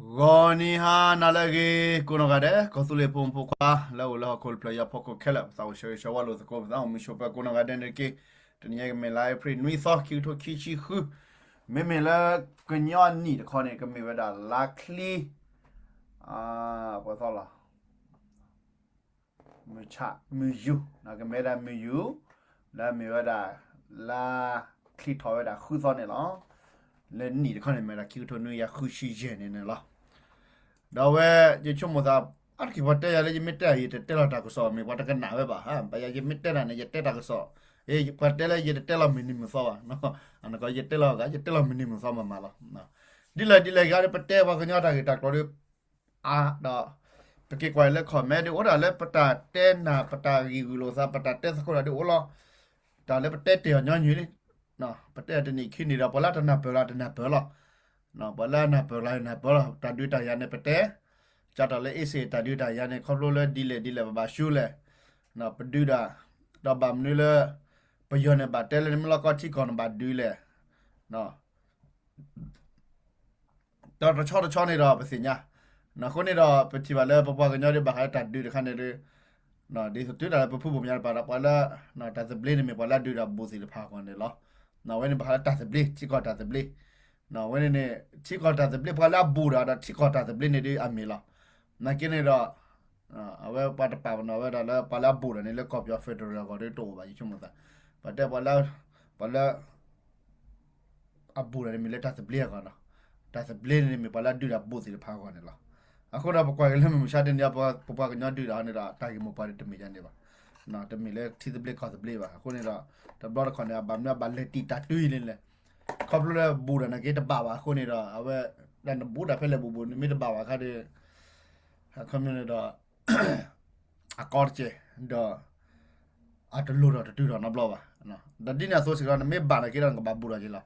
ဂီၤနံၤဟါနၤလၢအဂ့ၤ ကိးနီၢ်ဂၤဒဲး ကီၢ်သူလ့ၤဖိမုၣ်ဖိခွါ လၢအအိၣ်လၢဟီၣ်ခိၣ်တဖျၢၣ်ညါဖီခိၣ်ခဲလၢာ် ပသးအိၣ်ဆၢဂ့ၤဆၢဝါလိာ်သကိး ပသးအိၣ်မုာ်ဆိးပၢၤကိးနီၢ်ဂၤဒဲးန့ၣ်တက့ၢ်. တနံၤအံၤကမ့ၢ်လါ April နွံသီ ခံကထိခံဆံဃု, မ့မ့ၢ်လၢကညီနံၣ်တခီန့ၣ် ကမ့ၢ်ဝဲဒၣ်လါချံ ပှဲၤသီလီၤ မုၢ်ဆၣ်မုၢ်ယူာ် ကမ့ၢ်ဝဲဒၣ်မုၢ်ယူာ် လၢအမ့ၢ်ဝဲဒၣ် လါချံထီၣ်ဝဲဒၣ်ဃုသီန့ၣ်လီၤ. လၢနံၣ်တခီန့ၣ် မ့ၢ်ဝဲဒၣ်ခံကထိနွံကယၤဃုဆံယဲၢ်န့ၣ်န့ၣ်လီၤ. ဒီးအဝဲ ယဆိကမိၣ်သး အါတက့ၢ်ပှၤတဲယၤလၢယမ့ၢ်တဲယတတဲလီၤတၢ်ကစီၣ် မ့ၢ်ပှၤတကနၣ်ဝဲဘၣ်, ဘၣ်ယၤယမ့ၢ်တဲတၢ်န့ၣ် ယတဲတၢ်ကစီၣ်, ပှၤတဲလၢယတတဲလီၤမုၢ်နံၤမုၢ်သီဘၣ်, နကယတဲလီၤဂၤ ယတဲလီၤမုၢ်နံၤမုၢ်သီမးမးလီၤ. ဒ်လဲၣ်ဒ်လဲၣ်ဂ့ၤဒီး ပတဲပှၤကညီတၢ်ဂ့ၢ်တၢ်ကျိၤဒီး အါဒီး ပက့ၤကွၢ်လၢ comment ဒီး အိၣ်ဒၣ်လၢ ပတၢ်တဲနၤ ပတၢ်ဂံၢ်ဂုာ်လိာ်သး ပတၢ်တဲသကိးတၢ်ဒ်အိၣ်လီၤ. တၢ်လၢပတဲတ့ၢ်အီၤညီနုၢ်လံ, ပတဲတနံၣ်ခံနံၣ်ဒီး ပှၤလၢတနၢ်ပၢၢ်လီၤ တနၢ်ပၢၢ်လီၤ, ပှၤလၢအနၢ်ပၢၢ်လီၤနၢ်ပၢၢ်လီၤ တၢ်ဒုးတၢ်ယၤန့ၣ် ပတဲ ကၢ်တၢ်လၢ အ့စ့ၣ် တၢ်ဒုးတၢ်ယၤန့ၣ် ခီဖျိလၢဒ်လဲၣ်ဒ်လဲၣ် ပဘၣ်ရှုလဲၣ်, ပဒုးဒၣ်, ဒီးဘၣ်မနုၤလၢ ပယီၤန့ၣ်ဘၣ်တဲလၢ နမ့ၢ်လီၢ်ကီၢ်ထံကီၢ်န့ၣ်ဘၣ်ဒုးလဲၣ် ဒီးတဆီတဆီန့ၣ်ဒီးပသ့ၣ်ညါ, အဃိန့ၣ်ဒီး ပထံၣ်ဘၣ်လၢပပှၤကညီဒ်ဘၣ်ဃးလၢတၢ်ဒုးတခါန့ၣ်ဒီး ဒ်သိးတုၤဒၣ်လၢပဖုဘိၣ်မၠါတပၤဒီး ပှၤလၢ တၢ်သဘျ့န့ၣ်မ့ၢ်ပှၤလၢအဒုးတၢ်ဘူးသ့ၣ်တဖၣ်အဂီၢ်န့ၣ်လီၤ. အဝဲန့ၣ်ဘၣ်ဃးလၢတၢ်သဘျ့ ထံကီၢ်တၢ်သဘျ့, အဝဲန့ၣ်န့ၣ် ထံကီၢ်တၢ်သဘျ့ ပှၤလၢအဘူးတၢ်ဒီးထံကီၢ်တၢ်သဘျ့န့ၣ်ဒ်အမ့ၢ်လီၤ. နာ်က့န့ၣ်ဒီး အဝဲပှၤတပာ်ပနီၣ်ဝဲဒၣ်လၢ ပှၤလၢအဘူးတၢ်န့ၣ်လၢကီၢ်ပယီၤ federal အဂီၢ်ဒီးတအိၣ်ဘၣ် ယဆိကမိၣ်သး, ပှၤတဲပှၤလၢ ပှၤလၢ အဘူးတၢ်န့ၣ်မ့ၢ်လၢတၢ်သဘျ့အဂီၢ်လီၤ. တၢ်သဘျ့န့ၣ်မ့ၢ်ပှၤလၢအဒုးတၢ်ဘူးသ့ၣ်တဖၣ်အဂီၢ်န့ၣ်လီၤ. အဃိဒီးပကွၢ်က့ၤလၢမုၢ်မဆါတနံၤအံၤ ပပှၤကညီဒုးတၢ်အီၤန့ၣ်ဒီး တၢ်ဂ့ၢ်မိၢ်ပှၢ်ဒ်တမ့ၢ်ဒ်န့ၣ်ဘၣ်, တမ့ၢ်လၢထံသဘျ့ကီၢ်သဘျ့ဘၣ်. အဃိန့ၣ်ဒီး တဘျီတခီၣ်န့ၣ် အဘၣ်မနုၤအဘၣ်လဲၤတံာ်တၢ်တုၤအံၤလဲၣ်လဲၣ်, ခီဖျိလၢဘူးတၢ်နာ်က့တဘၣ်ဘၣ်အဃိန့ၣ်ဒီး အဝဲ တၢ်နဘူးတၢ်ဖဲလဲၣ်ဘူးဘူး နမ့ၢ်တဘၣ်ဘၣ်အခါဒီး ခီဖျိန့ၣ်ဒီး အကီတကဲး ဒီး အတလိၣ်ဒီးတတုၤထီၣ်နီတဘျီဘၣ်. ဒီးဒ်န့ၣ်အသိးစ့ၢ်ကီး နမ့ၢ်ဘၣ်နာ်က့ဒီး နကဘၣ်ဘူးတၢ်က့ၤလီၤ.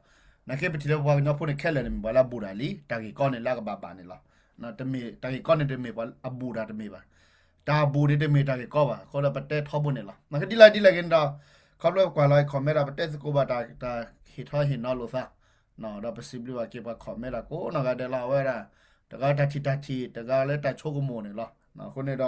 နာ်က့ပထံၣ်လၢပပှၤကညီဖိန့ၣ်ခဲလၢာ်န့ၣ် မ့ၢ်ပှၤလၢအဘူးတၢ်လံ, တၢ်ဂ့ၢ်ကီန့ၣ်လၢအကဘၣ်ဘၣ်န့ၣ်လီၤ. တမ့ၢ် တၢ်ဂ့ၢ်ကီန့ၣ်တမ့ၢ်ပှၤအဘူးတၢ်တမ့ၢ်ဘၣ်. တၢ်အဘူးန့ၣ်တမ့ၢ်တၢ်ဂ့ၢ်ကီဘၣ်. အဃိဒီးပတဲထီဘိန့ၣ်လီၤ. နာ်က့ဒ်လဲၣ်ဒ်လဲၣ်ဂ့ၤန့ၣ်ဒီး ခီဖျိပကွၢ်လီၤ comment ဒီး ပတဲသကိးဘၣ်တၢ် တၢ်ဟ့ၣ်ထီၣ်ဟ့ၣ်နီၤလိာ်သး ဒီးပစံးဘျုးဘၣ်က့ၤပှၤ comment တၢ်ကိးနီၢ်ဂၤဒဲးလီၤ. အဝဲဒၣ် တဂၤတၢ်ထံၣ်တၢ်ထံၣ် တဂၤလၢတၢ်ဆိကမိၣ်န့ၣ်လီၤ. အဃိန့ၣ်ဒီး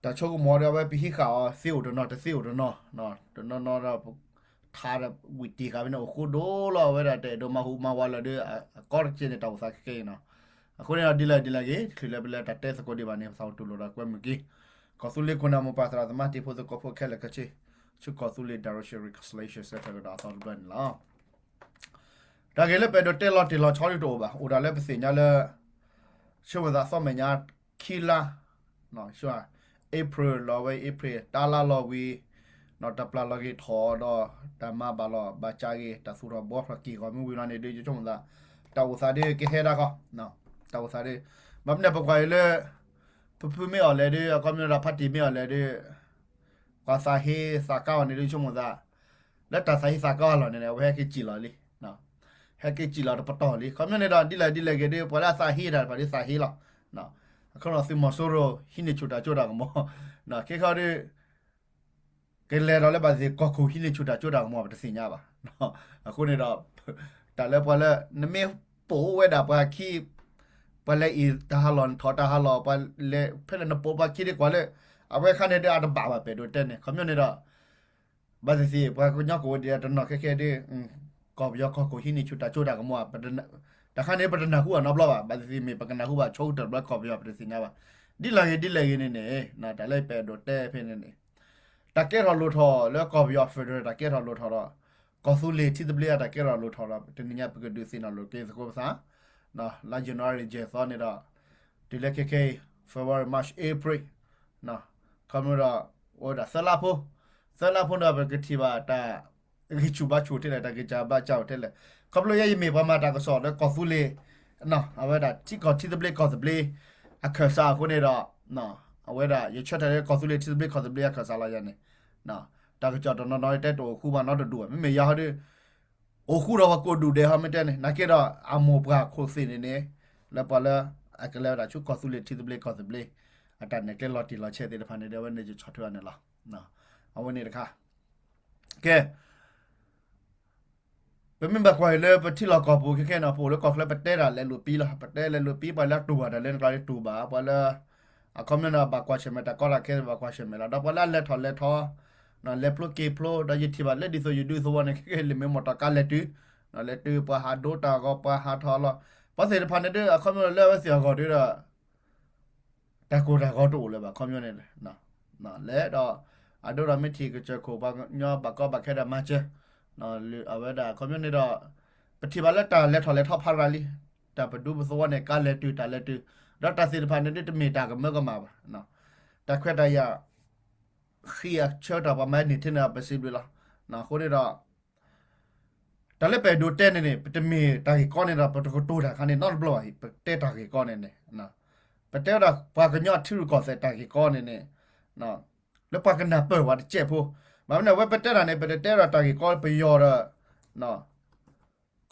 တၢ်ဆိကမိၣ်ဒီး အဝဲပဟံးဃာ်အီၤ သ့အိၣ်တနီၤ တသ့အိၣ်တနီၤ, တနီၤနီၤဒီး ထါဒီးဝံၣ်တံၢ်ဃာ်ဖဲန့ၣ် အိၣ်ဃူဒိၣ်လီၤ. အဝဲဒၣ်တအဲၣ်ဒိးမၤဟူးမၤဝးလၢၤဒီး အကီတကဲးန့ၣ် တၢ်အိၣ်သးခဲကဲအံၤနီၤ. အဃိန့ၣ်ဒီး ဒ်လဲၣ်ဒ်လဲၣ်ဂ့ၤ တချုးလၢပလဲၤတၢ်တဲသကိးဒံးဘၣ်န့ၣ် ပသးအိၣ်တူၢ်လိာ်ဒီးကွဲမုာ်က့ၤ ကီၢ်သူလ့ၤခိၣ်နၢ်မိၢ်ပၢ်သရၣ်သမါတံၤဖိသကိးဖိခဲလၢာ်ခဲဆ့ ဆူကီၢ်သူလ့ၤ Direction Reconciliation Center ကဒီးအသီတဘျီန့ၣ်လီၤ. တၢ်ဂ့ၢ်လၢပအဲၣ်ဒိးတဲလီၤတံၢ်လီၤဆီဒ်တအိၣ်ဘၣ်. အိၣ်ဒၣ်လၢပသ့ၣ်ညါလၢ ဆိကမိၣ်သးသီမဲာ်ညါခံလါ April လီၤဝဲ April တၢ်လါလီၤဝံၤ တၢ်ပျၢ်လီၤက့ၤထီၣ်ဒီး တၢ်မၤဘၣ်လီၤဘၣ်စးဂ့ၤ တၢ်သူၣ်ထီၣ်ဘှီထီၣ်က့ၤဂီၢ်မ့ၢ်ဝံၤလီၤန့ၣ်ဒီး ယဆိကမိၣ်သး တၢ်အိၣ်သးဒီးကဟဲဒၣ်ဃီ တၢ်အိၣ်သးဒီး ဘၣ်မနုၤပကွၢ်အံၤလၢ ဖုဖုမ့ၢ်အီၣ်လဲၣ်ဒီး အခီပညီဒီး ဖါတံၢ် မ့ၢ်အီၣ်လဲၣ်ဒီး ပှၤသးဟ့သးကါအီၤန့ၣ်ဒီး ယဆိကမိၣ်သး လၢတၢ်သးဟ့သးကါအီၤလီၤန့ၣ် အဝဲဟဲက့ၤစံၣ်လီၤလံ ဟဲက့ၤစံၣ်လီၤတပတီၢ်လံ. ခီပညီန့ၣ်ဒီး ဒ်လဲၣ်ဒ်လဲၣ်ဂ့ၤဒီး ပှၤလၢအသးဟ့တၢ်တဖၣ်ဒီးသးဟ့လီၤ. အခီပညီသုးမီၤစိရိၤဟံးန့ၢ်ဆူၣ်တၢ်စိတၢ်ကမီၤ ခဲခီဒီး ကလဲၤဒီးလၢဘၣ်သ့ၣ်သ့ၣ် ကီၢ်ခိၣ်ဟံးန့ၢ်ဆူၣ်တၢ်စိတၢ်ကမီၤ ပတသ့ၣ်ညါဘၣ်. အဃိန့ၣ်ဒီး တၢ်လၢပှၤလၢ နမ့ၢ်ပိာ်ဝဲဒၣ်ပှၤခံ ပှၤလဲၤအံၤတၢ်ဟးလီၢ် နထီၣ်တၢ်ဟးလီၢ် ပှၤလဲၤဖဲလဲၣ်နပိာ်ပှၤခံဒ်ကွၢ်လၢ အဝဲခါန့ၣ်ဒီးအတဘၣ်ဘၣ် ပအဲၣ်ဒိးတဲန့ၣ် ခီပညီန့ၣ်ဒီး ဘၣ်သ့ၣ်သ့ၣ် ပှၤကညီကအိၣ်ဒံးတနီၤခဲခဲဒီး ကီၢ်ပယီၤကီၢ်ခိၣ်ဟံးန့ၢ်ဆူၣ်တၢ်စိတၢ်ကမီၤ တခါန့ၣ် ပတနၢ်ဟူဘၣ်နီတဘျီဘၣ်. ဘၣ်သ့ၣ်သ့ၣ်မ့ၢ်ပကနၢ်ဟူဘၣ်ဆိကတၢၢ်တဘျီ ကီၢ်ပယီၤ ပတသ့ၣ်ညါဘၣ်. ဒ်လဲၣ်ဂ့ၤဒ်လဲၣ်ဂ့ၤန့ၣ်န့ၣ် တၢ်လၢပအဲၣ်ဒိးတဲဖဲန့ၣ်န့ၣ် တၢ်ကဲထီၣ်လိၣ်ထီၣ်လၢကီၢ်ပယီၤ federal တၢ်ကဲထီၣ်လိၣ်ထီၣ်ဒီး ကီၢ်သူလ့ၤထံသဘျ့အတၢ်ကဲထီၣ်လိၣ်ထီၣ်ဒီး တနံၤညါပကဒုးသ့ၣ်နီၣ်လိာ်က့ၤသကိးပသး လါ January ယဲၢ်သီန့ၣ်ဒီး တုၤလၢခဲခဲအံၤ February March April ခီမ့ၢ်ဒီး အိၣ်ဝဲဒၣ်သၢလါဖိ သၢလါဖိဒီး ပကထံၣ်ဘၣ်တၢ်ဂံၢ်ဆူၣ်ဘါဆူၣ်ထဲလဲၣ် တၢ်ဂံၢ်စၢ်ဘါစၢ်အိၣ်ထဲလဲၣ်. ခီဖျိယဲယမ့ၢ်ပှၤမၤတၢ်ကစီၣ်လၢကီၢ်သူလ့ၤ အဝဲဒၣ်ထံကီၢ်ထံသဘျ့ကီၢ်သဘျ့ အခၢၣ်စးအဃိန့ၣ်ဒီး အဝဲဒၣ်ယဆၢထၢၣ်လၢကီၢ်သူလ့ၤထံသဘျ့ကီၢ်သဘျ့အခၢၣ်စးလီၤယၤန့ၣ် တၢ်ကစီၣ်တနီၤနီၤတဲတအိၣ်ဃူဘၣ်နီတဒူၣ်ဘၣ်. မ့မ့ၢ်ယၤဟီဒီး အိၣ်ဃူဒီးပှၤကိးဒူၣ်ဒဲးဟီမ့ၢ်တဲန့ၣ် နာ်က့ဒီးအမိၢ်ပှၢ်ခိၣ်သ့ၣ်န့ၣ်န့ၣ် လၢပှၤလၢ အကလဲၤဝဲဒၣ်ဆူကီၢ်သူလ့ၤထံသဘျ့ကီၢ်သဘျ့ အတၢ်နဲၣ်ကျဲလီၤတံၢ်လီၤဆဲးသ့ၣ်တဖၣ်န့ၣ်ဒီး အဝဲန့ၣ်ယဆီၣ်ထွဲအီၤန့ၣ်လီၤ. အဝဲန့ၣ်တခါ ကဲ တၢ် ပမ့ၢ်ဘၣ်ကွၢ်အံၤလၢပထံလီၢ်ကီၢ်ပူၤခဲခဲန့ၣ် ပအိၣ်လၢကီၢ်ချၢပတဲတၢ်လဲၤလိာ်ပံလီၤ. ပတဲလဲၤလိာ်ပံ ပှၤလၢအတူၢ်ဘၣ်တၢ်လၢနကျါန့ၣ်တူၢ်ဘၣ်, ပှၤလၢ အခီပညီန့ၣ် ဘၣ်ကွၢ်ဆၢၣ်မဲာ်တၢ်ကီတၢ်ခဲဘၣ်ကွၢ်ဆၢၣ်မဲာ်လီၤ. ဒီးပှၤလၢအလဲၤထီၣ်လဲၤထီ လဲၤဖျိက့ၤဖျိ ဒီးယထံၣ်ဘၣ်လၢဒ်သိးယဒုးသဝီန့ၣ် ခဲခဲလၢမ့ၢ်မီၢ်တီၢ်ကါလဲၤတုၤ လဲၤတုၤ ပှၤဟးဒိတၢ်ဂီၤ ပှၤဟးထီၣ်လီၤ. ပှၤသ့ၣ်တဖၣ်န့ၣ်ဒုး အခီပညီလၢအဝဲသ့ၣ်အဂီၢ်ဒုးဒီး တၢ်ကိၢ်တၢ်ဂီၤတအိၣ်လၢၤဘၣ် ခီပညီန့ၣ် လဲၤဒီး အဒိဒီးမ့ၢ်ထံၣ်ကစၢၢ်ခိၣ် ပှၤကညီဘၣ်ကီဘၣ်ခဲဒီးမၤစၢၤ အဝဲဒၣ်ခီပညီန့ၣ်ဒီး ပထံၣ်ဘၣ်လၢတၢ်လဲၤထီၣ်လဲၤထီဖးရၤလံ, တၢ်ပဒူပသဝီန့ၣ် ကါလဲၤတုၤတၢ်လဲၤတုၤ, ဒီးတၢ်သ့ၣ်တဖၣ်န့ၣ်ဒုးတမ့ၢ်တၢ်ကမၢကမၣ်ဘၣ်, တၢ်ခွဲးတၢ်ယာ် ဃံအဆၢတၢ်ပှၤမၤန့ၢ်ထဲန့ၣ်ပစံးဘျုးလီၤ. အဃိန့ၣ်ဒီး တၢ်လၢပအဲၣ်ဒိးတဲန့ၣ်န့ၣ် ပတမ့ၢ်တၢ်ဂ့ၢ်ကီန့ၣ်ဒီး ပတကတိၤတၢ်ခါန့ၣ်နီတဘျီဘၣ်, ပတဲတၢ်ဂ့ၢ်ကီန့ၣ်န့ၣ် ပတဲဝဲဒၣ်ပှၤကညီထံရူၢ်ကီၢ်သဲးတၢ်ဂ့ၢ်ကီန့ၣ်န့ၣ် လၢပှၤကနၢ်ပၢၢ်ဝဲတစဲးဖိ, ဘၣ်မနုၤအဝဲပတဲတၢ်န့ၣ် ပတတဲဒီးတၢ်ဂ့ၢ်ကီပယီၤဒီး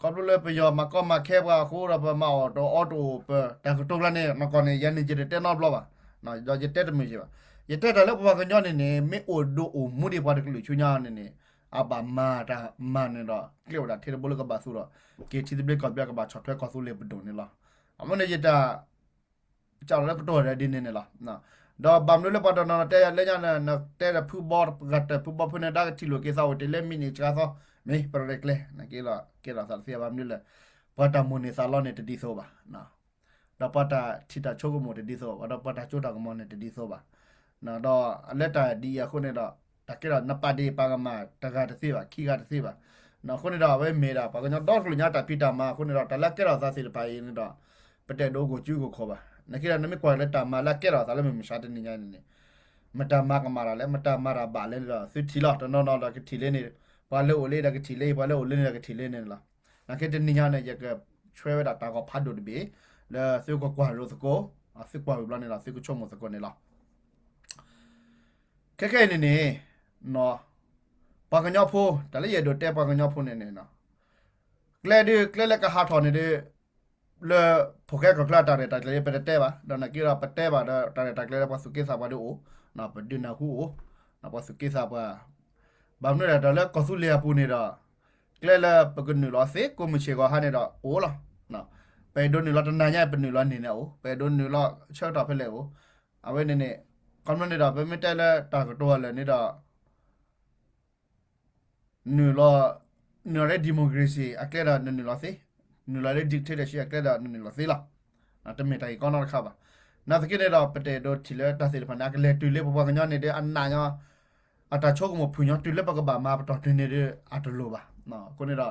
ခီဖျိလၢပယီၤမၤကီမၤခဲပှၤအဃိဒီး ပမၤအီၣ်တအီတအိၣ် ပတၢ်ကတိၤကျါန့ၣ် နကီၢ်န့ၣ် ယၤန့ၣ်ယတတဲနီတဘျီဘၣ်, ဒီးယတဲတမုာ်က့ၤဘၣ်. ယတဲတၢ်လၢပပှၤကညီန့ၣ်န့ၣ် မ့ၢ်အိၣ်ဒိးအိၣ်မူဒံးပှၤတကလုာ်ဆူညါန့ၣ်န့ၣ် အဘၣ်မၤတၢ်မၤန့ၣ်ဒီး ကျဲအိၣ်ဒၣ်ထဲတဘိလၢကဘၣ်သူၣ်ဒီး က့ၤထံသဘျ့ကီၢ်သဘျ့ကဘၣ်ဆီၣ်ထွဲကီၢ်သူလ့ၤပဒိၣ်န့ၣ်လီၤ. အမ့ၢ်န့ၣ်ယတၢ် ကလီၤလၢပတီၢ်ဒီးဒ်န့ၣ်န့ၣ်လီၤ. ဒီးဘၣ်မနုၤလၢပှၤတနီၤနီၤတဲယၤလၢညါ နတဲဒီးဖုဘီဂၤတၢၢ်ဖုဘီဖိန့ၣ် ဒါကထံၣ်လိာ်က့ၤသးအိၣ်တ့ၢ်လၢမံးနံးစှၤသီ မ့ၢ်ပရဲၣ်ကျဲ နက့လီၤကဲထီၣ်သးတသ့ဘၣ်မနုၤလဲၣ်, ပှၤတၢ်မိၣ်န့ၢ်သးလီန့ၣ်တဒ်သိးဘၣ်, ဒီးပှၤတၢ်ထံၣ်တၢ်ဆိကမိၣ်တဒ်သိးဘၣ်, ဒီးပှၤတၢ်စိတၢ်ကမီၤန့ၣ်တဒ်သိးဘၣ်, ဒီးလၢတၢ်ဒ်အံၤအဃိန့ၣ်ဒီး တၢ်ကဲထီၣ်နပာ်ဒ့ၣ်ပာ်ကမၣ်တဂၤတသ့ဘၣ် ခံဂၤတသ့ဘၣ်, အဃိန့ၣ်ဒီး အဝဲမ့ၢ်ဒၣ်ပှၤကညီဒီတကလုာ်ညါတၢ်ဖံးတၢ်မၤအဃိန့ၣ်ဒီး တၢ်လၢကဲထီၣ်သးသ့ၣ်တဖၣ်အံၤန့ၣ်ဒီး ပတအဲၣ်ဒိးအိၣ်ကူအိၣ်ခီဘၣ်. နက့ဒီး နမ့ၢ်ကွၢ်လၢတၢ်မၤလၢအကဲထီၣ်သးလၢမုၢ်မဆါတနံၤညါန့ၣ်န့ၣ် မတၤမၤကမၣ်တၢ်လဲၣ် မတၤမၤတၢ်ဘၣ်လဲၣ်န့ၣ်ဒီး သုထံၣ်လီၤ တနီၤနီၤဒီးကထံၣ်လၢန့ၣ်, ပှၤလၢအိၣ်လၢဒီးကထံၣ်လၢ ပှၤလၢအိၣ်လၢန့ၣ်ဒီးကထံၣ်လၢန့ၣ်လီၤ. နက့တနံၤညါန့ၣ် ယကဆွဲဝဲဒၣ်တၢ်ဂီၤဖးဒိၣ်တဘ့ၣ် လၢသုကကွၢ်လိာ်သကိး, သုကွၢ်ဝံၤဘျီန့ၣ်ဒီး သုကဆိကမိၣ်သကိးန့ၣ်လီၤ. ခဲခဲအံၤန့ၣ်န့ၣ် ပှၤကညီဖိ တၢ်လၢယအဲၣ်ဒိးတဲပှၤကညီဖိန့ၣ်န့ၣ် ကျဲဒုး ကျဲလၢကဟးထီၣ်န့ၣ်ဒုး လၢဖိၣ်ဃဲကီၢ်ချၢအတၢ်ရဲၣ်တၢ်ကျဲၤ ပတတဲဘၣ်, ဒီးနက့ဒီးပတဲဘၣ်ဒီး တၢ်ရဲၣ်တၢ်ကျဲၤလၢပှၤသူၣ်က့သးပှၢ်ဒုးအိၣ်, ပဒုးနၢ်ဟူအိၣ်, ပှၤသူၣ်က့သးပှၢ်, ဘၣ်မနုၤလဲၣ် တၢ်လၢကီၢ်သူလ့ၤအပူၤန့ၣ်ဒီး ကျဲလၢပကနုာ်လီၤသ့ ကိးမုၢ်ဆ့ၣ်ဂီၤဟါန့ၣ်ဒီးအိၣ်လီၤ. ပအဲၣ်ဒိးနုာ်လီၤတနၤညါ ပနုာ်လီၤန့ၢ်န့ၣ်အိၣ်, ပအဲၣ်ဒိးနုာ်လီၤဆၢကတီၢ်ဖဲလဲၣ်အိၣ်, အဝဲန့ၣ်န့ၣ် ခီဖျိန့ၣ်ဒီး ပမ့ၢ်တဲလၢတၢ်ကတိၤအလၢာ်န့ၣ်ဒီး နုာ်လီၤ, နုာ်လီၤလၢ democracy အကျဲဒီးနနုာ်လီၤသ့, နုာ်လီၤလၢ dictatorship အကျဲဒီးနနုာ်လီၤသ့လီၤ. တမ့ၢ်တၢ်ဂ့ၢ်ကီနီတခါဘၣ်. နာ်သက့န့ၣ်ဒီး ပတအဲၣ်ဒိးထံၣ်လၢတၢ်သ့ၣ်တဖၣ်န့ၣ် အကလဲၤတုၤလၢပပှၤကညီန့ၣ်ဒီး အနးညီ အတၢ်ဆိကမိၣ်ဖုၣ်ညီတုၤလၢပကဘၣ်မၤပတီၢ်တုၤန့ၣ်ဒီး အတလိၣ်ဘၣ်. အဃိန့ၣ်ဒီး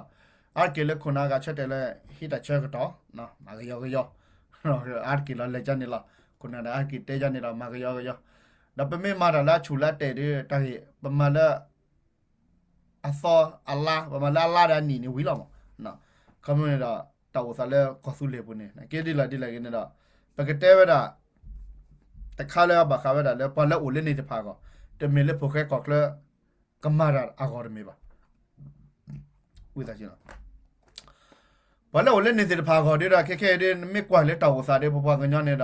အါတက့ၢ်လၢခိၣ်နၢ်ဂၤဆၢတဲာ်လၢ ဟံးတၢ်ဆၢကတီၢ် မၤကယီကယီ အါတက့ၢ်လီၤလဲၤကန့ၣ်လီၤ. ခိၣ်နၢ်ဒီးအါတက့ၢ်တဲကန့ၣ်ဒီး မၤကယီကယီ, ဒီးပမ့ၢ်မၤတၢ်လၢအဆူၣ်လၢအတဲာ်ဒီး တၢ်ဂ့ၢ် ပမၤလၢ အသီအလါ ပမၤလၢအလါဒီးအနံၣ်န့ၣ်ဝံၤလီၤမး. ခီဖျိန့ၣ်ဒီး တၢ်အိၣ်သးလၢကီၢ်သူလ့ၤပူၤန့ၣ် ကဲဒ်လဲၣ်ဒ်လဲၣ်ဂ့ၤန့ၣ်ဒီး ပကတဲဝဲဒၣ် တခါလၢအဘၣ်ဃးဝဲဒၣ်လၢပှၤလၢအိၣ်လၢန့ၣ်တဖၣ်အဂီၢ်, တမ့ၢ်လၢဖိၣ်ဃဲကီၢ်ချၢ ကမၤတၢ်အဂီၢ်တမ့ၢ်ဘၣ်. ပှၤလၢအိၣ်လၢန့ၣ်သ့ၣ်တဖၣ်အဂီၢ်ဒီး ခဲခဲအံၤဒီး နမ့ၢ်ကွၢ်လၢတၢ်အိၣ်သးဒီး ပပှၤကညီန့ၣ်ဒီး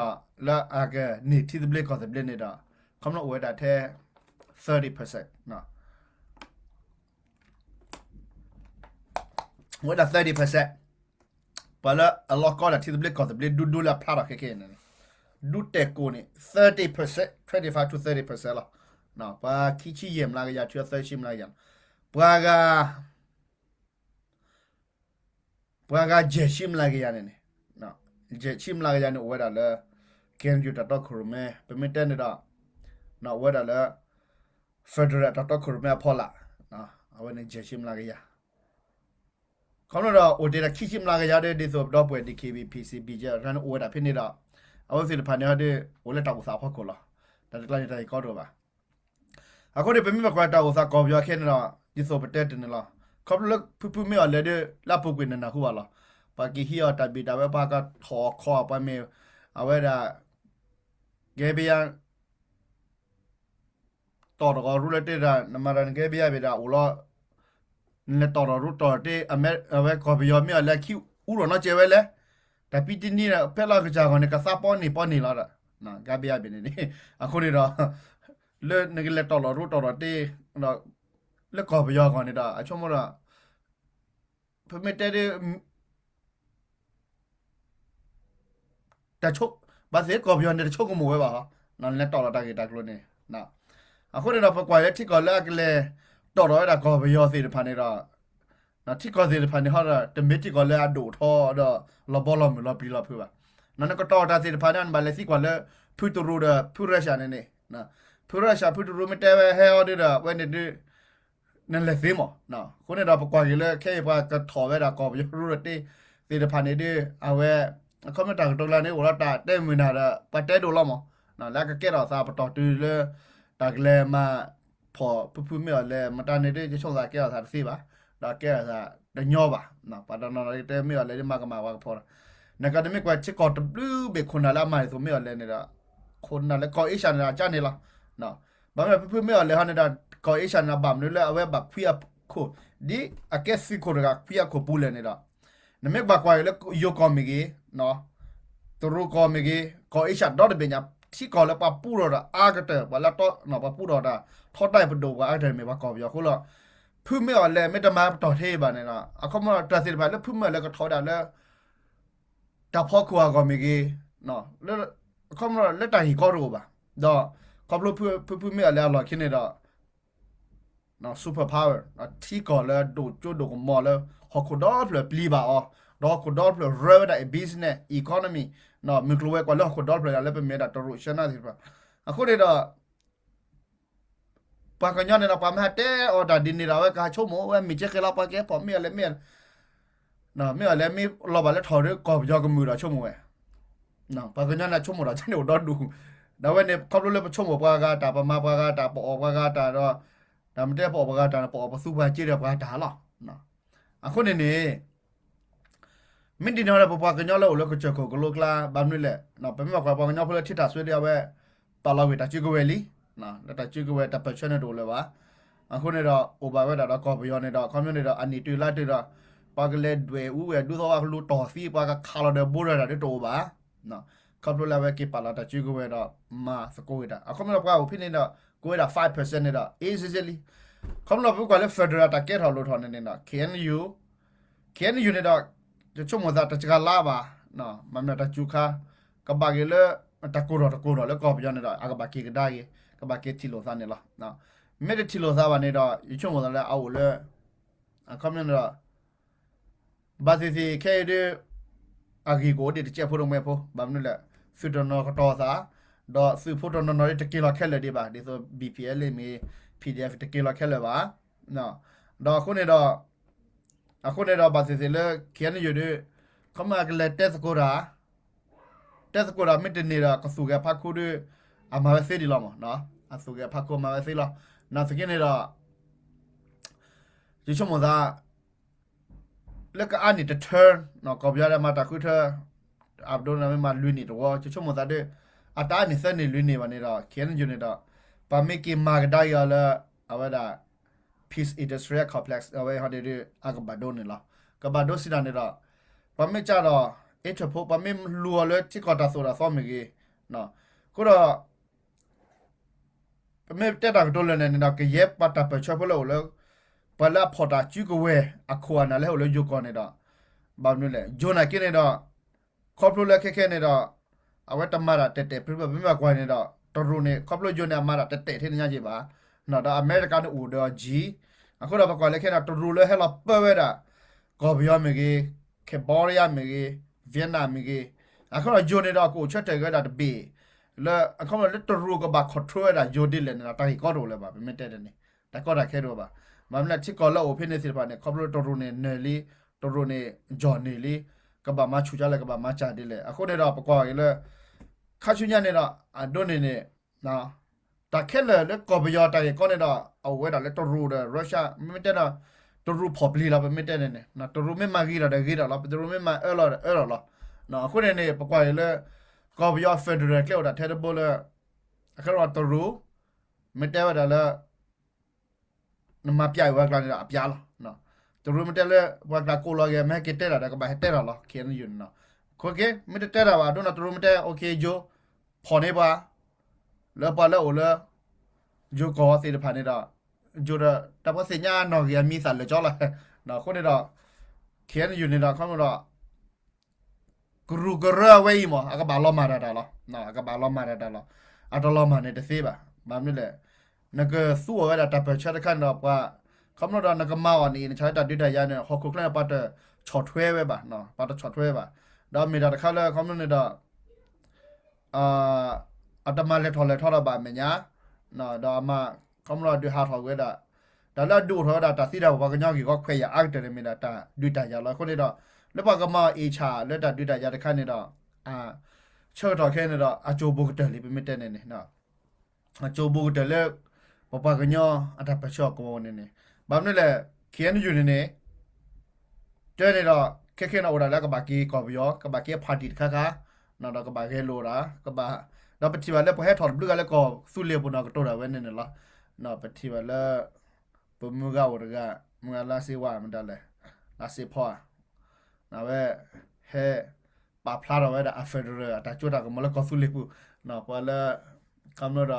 လၢအကန့ၢ်ထံသဘျ့ကီၢ်သဘျ့န့ၣ်ဒီး ခီဖျိအိၣ်ဝဲဒၣ်ထဲ thirty percent ဝဲဒၣ် thirty percent ပှၤလၢအလီၢ်ကီဒၣ်ထံသဘျ့ကီၢ်သဘျ့ဒူဒူလၢအဖျါထီၣ်ခဲခဲအံၤန့ၣ် ဒူတဲာ်ကိၣ်န့ၣ် thirty percent, twenty-five to thirty percent လီၤ. ပှၤခံဆံယဲၢ်မျးကယၤ တုၤသၢဆံမျးကယၤ, ပှၤဂၤ ပှၤဂၤယဲၢ်ဆံမျးကယၤန့ၣ်န့ၣ်, ယဲၢ်ဆံမျးကယၤန့ၣ် အိၣ်ဝဲဒၣ်လၢ KNU တၢ်တီခိၣ်ရိၣ်မဲ ပမ့ၢ်တဲန့ၣ်ဒီး အိၣ်ဝဲဒၣ်လၢ federal တၢ်တီခိၣ်ရိၣ်မဲအဖီလာ်, အဝဲန့ၣ်ယဲၢ်ဆံမျးကယၤ ခီဖျိဒီး အိၣ်တ့ၢ်ဒီးခံဆံမျးကယၤဒီး ဒ်သိးပဒီပုၢ်ဝဲၢ် DKBA PC BGF န့ၣ် အိၣ်ဝဲဒၣ်ဖဲန့ၣ်ဒီး အဝဲသ့ၣ်တဖၣ်န့ၣ်ဒီး အိၣ်လၢတၢ်အိၣ်သးအဖီခိၣ်လီၤ. တၢ်တကျါန့ၣ် တၢ်ဂ့ၢ်ကီတအိၣ်ဘၣ်. အဃိန့ၣ် ပမ့ၢ်ဘၣ်ကွၢ်တၢ်အိၣ်သးကီၢ်ပယီၤခဲန့ၣ်ဒီး ဒ်သိးပတဲတ့ၢ်န့ၣ်လီၤ. ခီဖျိလၢဖုဖုမ့ၢ်အီၤလဲၤဒီး လၢအပူၤကွံာ်နနၢ်ဟူဘၣ်လီၤ. ပှၤက့ၤဟံးအီၤတၢ်ဘံၣ်တၢ်ဝဲ ပှၤကထီၣ်ခီအီၤ ပှၤမ့ၢ် အဝဲဒၣ် ကဲဘယါ တီၢ်တဂီၤရူလၢတ့ၢ်ဒၣ် နမၤတၢ်နကဲဘယါဘ့ၣ်ဒၣ်အိၣ်လီၤ. နလဲၤတီၢ်တဂီၤရူတီၢ်တ့ၢ် အဝဲကီၢ်ပယီၤမ့ၢ်အီၤလဲၤခံအူထီၣ်နီတစဲးဝဲလဲၣ်. တၢ်ပံတနံၤဒီး ဖဲလီၤကစၢ်ဂီၢ်န့ၣ် ကသးပီန့ၢ်ပီန့ၢ်လီၤဒီး ကဲဘယါဘ့ၣ်န့ၣ်န့ၣ် အဃိန့ၣ်ဒီး လၢနကလဲၤတီၢ်လီၤရူတီၢ်လီၤတ့ၢ် လၢကီၢ်ပယီၤဂီၢ်န့ၣ်ဒီး အဆိကမိၣ်ဒီး ပမ့ၢ်တဲဒ် တဆိ ဘၣ်သ့ၣ်ကီၢ်ပယီၤန့ၣ် တဆိကမိၣ်ဝဲဘၣ်ဟီ, လဲၤတီၣ်လီၤတၢ်ဂ့ၢ်တၢ်ကျိၤန့ၣ်, အဃိန့ၣ်ဒီး ပကွၢ်လၢထံကီၢ်လၢအကလဲၤတီၣ်ထီၣ်ဝဲဒၣ်ကီၢ်ပယီၤသ့ၣ်တဖၣ်န့ၣ်ဒီး ထံကီၢ်သ့ၣ်တဖၣ်န့ၣ်ဟီဒီး တမ့ၢ်ထံကီၢ်လၢအဒိၣ်ထီၣ်ဒီး လီၤဘီလီၤမုၢ်လီၤပျံၤလီၤဖုးဘၣ်. နကတီၣ်တၢ်သ့ၣ်တဖၣ်န့ၣ် နဘၣ်လဲၤသံကွၢ်လၢ ဖုတရူးဒီး ဖုရၢရှၣ်န့ၣ်န့ၣ်, ဖုရၢရှၣ် ဖုတရူးမ့ၢ်တဲဝဲဟဲအီၤဒ်ဒီး အဝဲန့ၣ်ဒ် နလဲၤသ့မး. အဃိန့ၣ်ဒီး ပကွၢ်က့ၤလၢ ခဲအံၤပှၤကထီၣ်ဝဲဒၣ်ကီၢ်ပယီၤရူၢ်ရတ့သ့ၣ်တဖၣ်န့ၣ်ဒ် အဝဲ အခီပညီတၢ်ကတိၤလၢန့ၣ် အိၣ်ဒီးတၢ်တဲမုာ်နၤဒီး ပှၤတဲဒိၣ်လီၤမး, လၢအကကဲထီၣ်သးပတီၢ်တုၤလၢ တၢ်ကလဲၤမၤဖီၣ်ဖုဖုမ့ၢ်အီၤလဲၣ် မတၤန့ၣ်ဒ် ယဆိကမိၣ်သးကဲထီၣ်သးတသ့ဘၣ်, ဒီးကဲထီၣ်သးတညီဘၣ်. ပှၤတနီၤနီၤတဲမ့ၢ်အီၤလဲၣ်ဒ်မၤကမၣ်ပှၤကဖီၣ်ဒီး နကနမ့ၢ်ကွၢ်ထံကီၢ်တဘျုးဘ့ၣ်ခိၣ်နၢ်လၢအမၤန့ၢ်သိးမ့ၢ်အီၤလဲၣ်န့ၣ်ဒီး ခိၣ်နၢ်လၢကီၢ်အ့ရှၢၣ်န့ၣ်ဒီးကန့ၣ်လီၤ. ဘၣ်မနုၤဖုဖုမ့ၢ်အီၤလဲၣ်ဟီန့ၣ်ဒီး ကီၢ်အ့ရှၢၣ်န့ၣ်ဒီး ဘၣ်မနုၤလၢအဝဲဘၣ်ခွံအခိၣ် ဒ်အကဲသုးခိၣ်တဂၤခွံအခိၣ်ပူၤလဲၣ်န့ၣ်ဒီး နမ့ၢ်ဘၣ်ကွၢ်က့ၤလၢယိၤကီၢ်မ့ၢ်ဂ့ၤ, တရူးကီၢ်မ့ၢ်ဂ့ၤ, ကီၢ်အ့ရှၢၣ်ဒီတဘ့ၣ်ညါ ထံကီၢ်လၢပှၤပူထီၣ်တၢ်အါကတၢၢ် ပှၤလၢတီ ပှၤပူထီၣ်တၢ်ထီတၢ်ပဒိၣ်ပှၤအါကတၢၢ်မ့ၢ်ပှၤကီၢ်ပယီၤအဃိလီၤ. ဖုမ့ၢ်အီၤလဲၣ် မ့ၢ်တမၤပတီၢ်ထဲအံၤဘၣ်န့ၣ်ဒီး အခီပညီတၢ်သ့ၣ်တဖၣ်လၢဖုမ့ၢ်အီၤလဲၣ်ကထီၣ်ဝဲဒၣ်လၢ တၢ်ဖီခိၣ်အဂီၢ်မ့ၢ်ဂ့ၤ, လၢ အခီပညီလၢတၢ်ဂ့ၢ်ကီတအိၣ်ဘၣ်. ဒီးခီဖျိဖုဖုမ့ၢ်အီၤလဲၣ်အလီၢ်ခံန့ၣ်ဒီး super power ထံကီၢ်လၢဒိၣ်ကၠိဒိၣ်ကမီၤလၢ ဟီၣ်ခိၣ်ဒီဖျၢၣ်ပျံၤဘၣ်အီၤ, ဒီးဟီၣ်ခိၣ်ဒီဖျၢၣ်ရၢဝဲဒၣ်အ business economy, မုၢ်ကျိၤဝဲၤကွာ်လၢဟီၣ်ခိၣ်ဒီဖျၢၣ်ဒၣ်လၢပမ့ၢ်ဝဲဒၣ်တရူး China သ့ၣ်တဖၣ်. အဃိန့ၣ်ဒီး ပှၤကညီန့ၣ်ဒီး ပှၤမ့ၢ်ဟဲတဲအီၤတၢ်ဒ်န့ၣ်ဒီး အဝဲကဟးဆိကမိၣ်ဝဲမ့ၢ်ကဲဃဲလီၤ ပှၤကဟဲဖီၣ်မ့ၢ်အီၤလဲၣ်မ့ၢ် မ့ၢ်အီၤလဲၣ်မ့ၢ်လီၤဘၣ်လၢထီၣ်ဒီးကီၢ်ပယီၤကမုာ်ဒီးဆိကမိၣ်ဝဲ, ပှၤကညီန့ၣ်ဆိကမိၣ်ဒီးန့ၣ်အိၣ်ဒီဒူၣ်, ဒီးအဝဲန့ၣ် ခီဖျိလၢပဆိကမိၣ်ပှၤဂၤတၢ် ပမၤပှၤဂၤတၢ် ပအီၣ်ပှၤဂၤတၢ်ဒီး တၢ်မ့ၢ်တဲပအီၣ်ပှၤဂၤတၢ်န့ၣ် ပအီၣ်ပသူပှၤစ့ဒီးပှၤတၢ်လီၤ. အဃိန့ၣ်န့ၣ် မ့ၢ်ဒ်န့ၣ်ဒီး ပပှၤကညီလၢအိၣ်လၢကစၢၢ်ခိၣ်ကလိကျါ ဘၣ်မနုၤလဲၣ်, ပမ့ၢ်ဘၣ်ကွၢ်ပှၤကညီဖိလၢထံထၣ်စွ့ဒ်အဝဲ ပာ်လီၤကွံာ်တၢ်စုကဝဲၤလံ, လၢတၢ်စုကဝဲၤတၢ်ပၢၢ်ဆၢန့ၣ်တအိၣ်လၢၤဘၣ်. အဃိန့ၣ်ဒီး အိၣ်ဘၣ်ဝဲဒၣ်ဒီးကီၢ်ပယီၤန့ၣ်ဒီး ခီဖျိန့ၣ်ဒီး အနံၣ်တုၤလါတုၤဒီး ပှၤကလဲၤဒွဲၣ်အူဝဲၢ်ဒူသီဝါကလူၤတီၢ်သံ ပှၤကခးလီၤဒီးဘိရၢၢ်တၢ်ဒ်တအိၣ်ဘၣ်. ခီဖျိလၢအဝဲက့ၤပာ်လီၤတၢ်စုကဝဲၤဒီး မၤသကိးဝဲဒၣ် အခီဖျိပှၤအိၣ်ဖဲန့ၣ်ဒီး ကဝဲဒၣ် five percent န့ၣ်ဒီး easily လံ. ခီဖျိပကွၢ်လၢ federal တၢ်ကဲထီၣ်လိၣ်ထီၣ်န့ၣ်န့ၣ်ဒီး KNU KNU န့ၣ်ဒီး ယဆိကမိၣ်သးတစှၤလါဘၣ်, မ့ၢ်မ့ၢ်တၢ်စူၤခါ ကဘၣ်က့ၤလၢ တၢ်ကိၢ်ထီၣ်တကိၢ်ထီၣ်လၢကီၢ်ပယီၤန့ၣ်ဒီး အကဘၣ်က့ၤကဒါက့ၤ ကဘၣ်က့ၤထံၣ်လိာ်သးန့ၣ်လီၤ. မ့ၢ်တထံၣ်လိာ်သးဘၣ်န့ၣ်ဒီး ယဆိကမိၣ်သးလၢအအိၣ်လၢ အခီပညီန့ၣ်ဒီး ဘၣ်သ့ၣ်သ့ၣ်ခဲအံၤဒ် အဂ့ၢ်ကအိၣ်ဒံးတစဲးဖိတမှဲဖိ ဘၣ်မနုၤလဲၣ် သုးတနီၤကတီၤသး ဒီးသုးဖိတနီၤနီၤဒ်တက့ၤလီၤခဲလၢာ်ဒံးဘၣ် ဒ်သိး BPLA မ့ၢ် PDF တက့ၤလီၤခဲလၢာ်ဘၣ်. ဒီးအဃိန့ၣ်ဒီး အဃိန့ၣ်ဒီးဘၣ်သ့ၣ်သ့ၣ်လၢ KNU ဒ် ခီမ့ၢ်အကလဲၤတဲသကိးတၢ် တဲသကိးတၢ်မ့ၢ်တန့ၢ်ဒီး ကသူၣ်ဂဲၤဖးခိၣ်ဒီး အမၤဝဲသ့ဒံးလီၤမး, အသူၣ်ဂဲၤဖးခိၣ်မၤဝဲသ့လီၤ. နာ်သက့န့ၣ်ဒီး ယဆိကမိၣ်သး လၢကအါန့ၢ်တထၢ ကီၢ်ပယီၤဒီးမၤတၢ်ဃုထၢ အပဒိန့ၣ်မ့ၢ်မၤလွံၢ်နံၣ်တဝီ ယဆိကမိၣ်သးဒီး အတၢ်အါန့ၢ်သၢနံၣ်လွံၢ်နံၣ်ဘၣ်န့ၣ်ဒီး KNU န့ၣ်ဒီး ပှၤမ့ၢ်က့ၤမၤကဒါက့ၤအီၤလၢ အဝဲဒၣ် Peace Industrial Complex အဝဲဟီဒ်ဒ် အကဘၣ်ဒိန့ၣ်လီၤ. ကဘၣ်ဒိစံးတၢ်န့ၣ်ဒီး ပှၤမ့ၢ်ကၢ်ဒီး အ့ၣ်ထၢၣ်ဖိ ပှၤမ့ၢ်လူၤအီၤလၢထံကီၢ်တၢ်သိၣ်တၢ်သီမ့ၢ်ဂ့ၤ, အဃိဒီး ပမ့ၢ်တဲတၢ်ကတိၤလၢာ်န့ၣ်န့ၣ်ဒီး ကယဲၢ်ပှၤတၢ်ပၢၢ်ဆၢဖိလၢအိၣ်လၢ ပှၤလၢအဖီၣ်တၢ်စုကဝဲၤအခိၣ်အနၢ်လၢဟဲအိၣ်လၢယိၤကီၢ်န့ၣ်ဒီး ဘၣ်မနုၤလဲၣ် ယိၤနာ်က့န့ၣ်ဒီး ခီဖျိလၢခဲခဲန့ၣ်ဒီး အဝဲတမၤတၢ်တဲာ်တဲာ်ဖျုးဖျုး ပမ့ၢ်ဘၣ်ကွၢ်န့ၣ်ဒီး တရူးန့ၣ် ခီဖျိယိၤန့ၣ် အမၤတၢ်တဲာ်တဲာ်ထဲန့ၣ်ညါက့ၤဘၣ်, ဒီးအမဲရကၤန့ၣ်အိၣ်ဒီးအီၤကံ, အဃိဒီးပကွၢ်လၢခဲန့ၣ် တရူးလၢဟဲလီၤပၢဝဲဒၣ် ကီၢ်ပယီၤမ့ၢ်ဂ့ၤ, Cambodia မ့ၢ်ဂ့ၤ, Vietnam မ့ၢ်ဂ့ၤ, အဃိဒီးယိၤန့ၣ်ဒီး ကအိၣ်ဆၢထၢၣ်က့ၤဝဲဒၣ်တဘ့ၣ် လၢအခီပညီလၢတရူးကဘၣ် control ဝဲဒၣ်ယိၤဒ်လဲၣ်န့ၣ်ဒီး တၢ်ဂ့ၢ်ကီတအိၣ်လၢၤဘၣ် ပမ့ၢ်တဲန့ၣ်န့ၣ် တၢ်ကီတၢ်ခဲတအိၣ်ဘၣ်. ဘၣ်မနုၤလဲၣ် ထံကီၢ်လၢအအိၣ်ဖဲန့ၣ်သ့ၣ်တဖၣ်န့ၣ် ခီဖျိတရူးန့ၣ်နၢၤလံ, တရူးန့ၣ်ကီၤန့ၢ်လံ, ကဘၣ်မၤဆူၣ်ကၢ်လၢကဘၣ်မၤစၢ်ဒ်လဲၣ်. အဃိန့ၣ်ဒီး ပကွၢ်က့ၤလၢ ခါဆူညါန့ၣ်ဒီး အဒိန့ၣ်န့ၣ် တၢ်ခဲလၢာ်လၢကီၢ်ပယီၤတၢ်ဂ့ၢ်ကီန့ၣ်ဒီး အအိၣ်ဝဲဒၣ်လၢတရူးဒီး Russia မ့မ့ၢ်တဲဒီး တရူးဖီၣ်ပျံၤလီၤ ပမ့ၢ်တဲန့ၣ်န့ၣ် တရူးမ့ၢ်မၤဂ့ၤထီၣ်ဒီးဂ့ၤထီၣ်လီၤ, တရူးမ့ၢ်မၤအၢလီၤဒီးအၢလီၤလီၤ. အဃိန့ၣ်န့ၣ် ပကွၢ်က့ၤလၢ ကီၢ်ပယီၤ federal ကျဲအိၣ်ဒၣ်ထဲတဘိလၢ အခဲလၢာ်တရူး မ့ၢ်တဲဝဲဒၣ်လၢ နမၤပျဲအီၤဝဲကျါန့ၣ်ဒီးအပျဲလီၤ. တရူးမ့ၢ်တဲလၢ ပှၤကျါကိးလီၤဂ့ၤ မ့ၢ်ဟဲက့ၤတဲတၢ်ဒီး ကဘၣ်ဟဲတဲတၢ်လီၤ ခဲအံၤန့ၣ်နီၤ. ခဲက့ၤ မ့ၢ်တတဲတၢ်ဘၣ် ဒိၣ်နီၤ တရူးမ့ၢ်တဲ okay ယိၤ ဖီၣ်န့ၢ်ပှၤ လၢပှၤလၢအအိၣ်လၢ ယိၤကီၢ်သ့ၣ်တဖၣ်န့ၣ်ဒီး ယိၤဒီး တၢ်ပှၤသ့ၣ်ညါနီၢ်ဂ့ၤအမံၤသးလၢာ်ကၠီလီၤ. အဃိန့ၣ်ဒီး ခ့ၣ်အဲၣ်ယူၣ်န့ၣ်ဒီး ခီဖျိဒီး ကရူၢ်ကရၢအဝဲအံၤမး အကဘၣ်လီၤမၢ်တၢ်တၢ်လီၤ. အကဘၣ်လီၤမၢ်တၢ်တၢ်လီၤ. အတလီၤမၢ်န့ၣ်တသ့ဘၣ်. ဘၣ်မနုၤလဲၣ်, နကသူအီၤဝဲဒၣ်တၢ်ပၢၢ်ဆၢတခါန့ၣ်ဒီး ပှၤ ခီဖျိဒီးနကမၤအီၤန့ၣ် နဆၣ်လၢတၢ်ဒုးတၢ်ယၤန့ၣ် ဟီၣ်ခိၣ်ချၢန့ၣ် ပှၤတဆီၣ်ထွဲဝဲဘၣ်, ပှၤတဆီၣ်ထွဲဘၣ်. ဒီးမ့ၢ်တၢ်တခါလၢခီဖျိန့ၣ်ဒီး အတမၤလဲၤထီၣ်လဲၤထီဒီးဘၣ်အမဲာ်ညါ, ဒီးအမၤ ခီဖျိအဒုးဟးထီၣ်ဝဲဒၣ်, တၢ်လၢအဒုးအိၣ်ထီၣ်ဝဲဒၣ် တၢ်သံတၢ်ပှၤကညီဂ့ၢ်ဂီၤခွဲးယာ်အါကတၢၢ်န့ၣ် မ့ၢ်ဒၣ်တၢ်ဒုးတၢ်ယၤလီၤ. အဃိန့ၣ်ဒီး လၢပှၤကမၤအ့ၣ်ဆၣ်လၢတၢ်ဒုးတၢ်ယၤတခါန့ၣ်ဒီး ဆၢကတီၢ်ခဲအံၤန့ၣ်ဒီး အကၠိဘိကတၢၢ်လံ ပမ့ၢ်တဲန့ၣ်န့ၣ် အကၠိဘိကတၢၢ်လၢ ပပှၤကညီအတၢ်ပၢၢ်ဆၢအကဝီၤန့ၣ်န့ၣ်, ဘၣ်မနုၤလဲၣ် ခ့ၣ်အဲၣ်ယူၣ်န့ၣ်န့ၣ် တဲန့ၣ်ဒီး ခဲခဲန့ၣ်အိၣ်ဒၣ်လၢကဘၣ်က့ၤကီၢ်ပယီၤ ကဘၣ်က့ၤ party တခါခါ, ဒီးကဘၣ်ဂဲၤလိာ်ဒၣ် ကဘၣ်, ဒီးပထံၣ်ဘၣ်လၢပှၤဟဲထီၣ်တဘျုးဂၤလၢကီၢ်သူလ့ၤပူၤန့ၣ် ကတိၤတၢ်ဝဲန့ၣ်န့ၣ်လီၤ. ပထံၣ်ဘၣ်လၢ ပမုၢ်ဂၤအိၣ်တဂၤ, မုၢ်ဂၤလါစ့ဝါမတၤလဲၣ်, လါစ့ဖီဧါ, အဝဲ ဟဲ ပာ်ဖျါထီၣ်ဝဲဒၣ်အ federal အတၢ်စိတၢ်ကမီၤလၢကီၢ်သူလ့ၤပူၤ, ပှၤလၢ ခီဖျိဒီး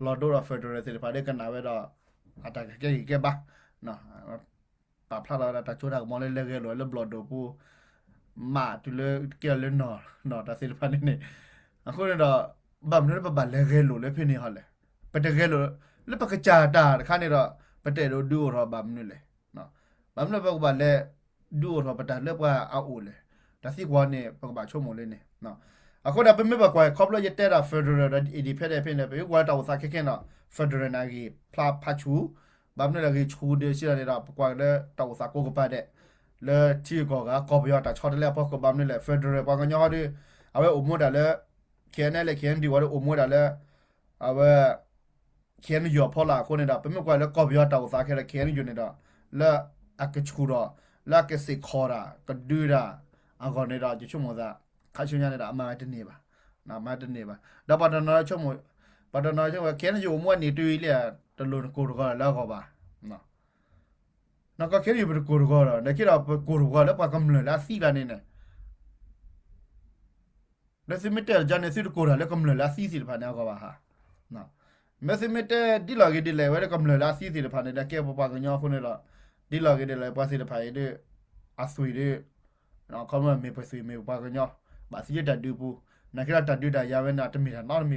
လီၤဒိဒီး federal သ့ၣ်တဖၣ်ဒ်ကနၣ်ဝဲဒီး အတၢ်ကကဲဂံၢ်ကဲဘါ ပာ်ဖျါထီၣ်ဝဲဒၣ်တၢ်စိတၢ်ကမီၤလၢလဲၤဂဲၤလိာ်လၢဘျီၣ်ဒိၣ်ပူၤ, မးတုၤလၢကဲထီၣ်လၢနီၢ်နီၢ်တၢ်သ့ၣ်တဖၣ်န့ၣ်န့ၣ်, အဃိန့ၣ်ဒီး ဘၣ်မနုၤလၢပဘၣ်လဲၤဂဲၤလိာ်လၢဖဲန့ၣ်ဟီလဲၣ်. ပတဂဲၤလိာ် လၢပကစၢ်တၢ်တခါန့ၣ်ဒီး ပတအဲၣ်ဒိးဒုးအိၣ်ထီၣ်ဘၣ်မနုၤလဲၣ်. ဘၣ်မနုၤလၢပကဘၣ်လဲၤ ဒုးအိၣ်ထီၣ်ပတၢ်လၢပှၤအအိၣ်လဲၣ်. တၢ်သံကွၢ်န့ၣ် ပကဘၣ်ဆိကမိၣ်လၢန့ၣ်. အဃိဒီးပမ့ၢ်ဘၣ်ကွၢ်ခီဖျိယတဲဒၣ် federal ဒီး independent ဖဲန့ၣ် ပမ့ၢ်ကွၢ်တၢ်အိၣ်သးခဲခဲဒီး federal န့ၣ်အဂ့ၢ်ဖျါဖးဆူၣ်, ဘၣ်မနုၤလၢအဂ့ၢ်ဆူၣ်ဒၣ်စံးဒ်န့ၣ်ဒီး ပကွၢ်လၢတၢ်အိၣ်သးကိးကပၤဒဲး လၢထံဂုၤကီၢ်ဂၤ ကီၢ်ပယီၤတၢ်ဆီတလဲအဖီခိၣ် ဘၣ်မနုၤလဲၣ် federal ပှၤကညီဟီဒီး အဝဲအိၣ်မူဒၣ်လၢ ခ့ၣ်အဲၣ်အဲၣ်လၢ ခ့ၣ်အဲၣ်ယူၣ် ဝဲဒီးအိၣ်မူဒၣ်လၢ အဝဲ ခ့ၣ်အဲၣ်ယူၣ်အဖီလာ်အဃိန့ၣ်ဒီး ပမ့ၢ်ကွၢ်လၢကီၢ်ပယီၤတၢ်အိၣ်သးခဲဒီး ခ့ၣ်အဲၣ်ယူၣ်န့ၣ်ဒီး လၢအကဆူၣ်ထီၣ် လၢအကစ့ၢ်ကီးတၢ် ကဒုတၢ်အဂီၢ်န့ၣ်ဒီး ယဆိကမိၣ်သး ခါဆူညါန့ၣ်ဒီး အမၤဝဲတန့ၢ်ဘၣ်, မၤတန့ၢ်ဘၣ်. ဒီးပှၤတနီၤဆိကမိၣ်, ပှၤတနီၤဆိကမိၣ် ခ့ၣ်အဲၣ်ယူၣ်အိၣ်မူအနံၣ်တုၤအံၤလံ တလိၣ်နကိၢ်တဂီၤလၢအဂီၢ်ဘၣ်. နကီၢ်ခ့ၣ်အဲၣ်ယူၣ်ပတကိၢ်တဂီၤဒီး နက့ဒီးပကိၢ်တဂီၤလၢပှၤကမျၢၢ်လၢအသံလီၤန့ၣ်န့ၣ် လၢသုမ့ၢ်တဲလီၤကန့ၣ် သုတကိၢ်တၢ်လၢကမျၢၢ်လၢအသံသ့ၣ်တဖၣ်န့ၣ်အဂီၢ်ဘၣ်ဧါ. မ့ၢ်သုမ့ၢ်တဲဒ်လဲၣ်ဂ့ၤဒ်လဲၣ်ဝဲလၢကမျၢၢ်လၢအသံသ့ၣ်တဖၣ်န့ၣ်ဒီး ကဲပပှၤကညီအဃိန့ၣ်ဒီး ဒ်လဲၣ်ဂ့ၤဒ်လဲၣ်ပှၤသ့ၣ်တဖၣ်အံၤဒီး အသွံၣ်ဒီး ခီဖျိမ့ၢ်ပသွံၣ်မ့ၢ်ပပှၤကညီ ဘၣ်သံလၢတၢ်ဒုးပူၤ, နာ်က့ဒီးတၢ်ဒုးတၢ်ယၤဝဲန့ၣ် တမ့ၢ်တၢ်နီတမံၤဘၣ်.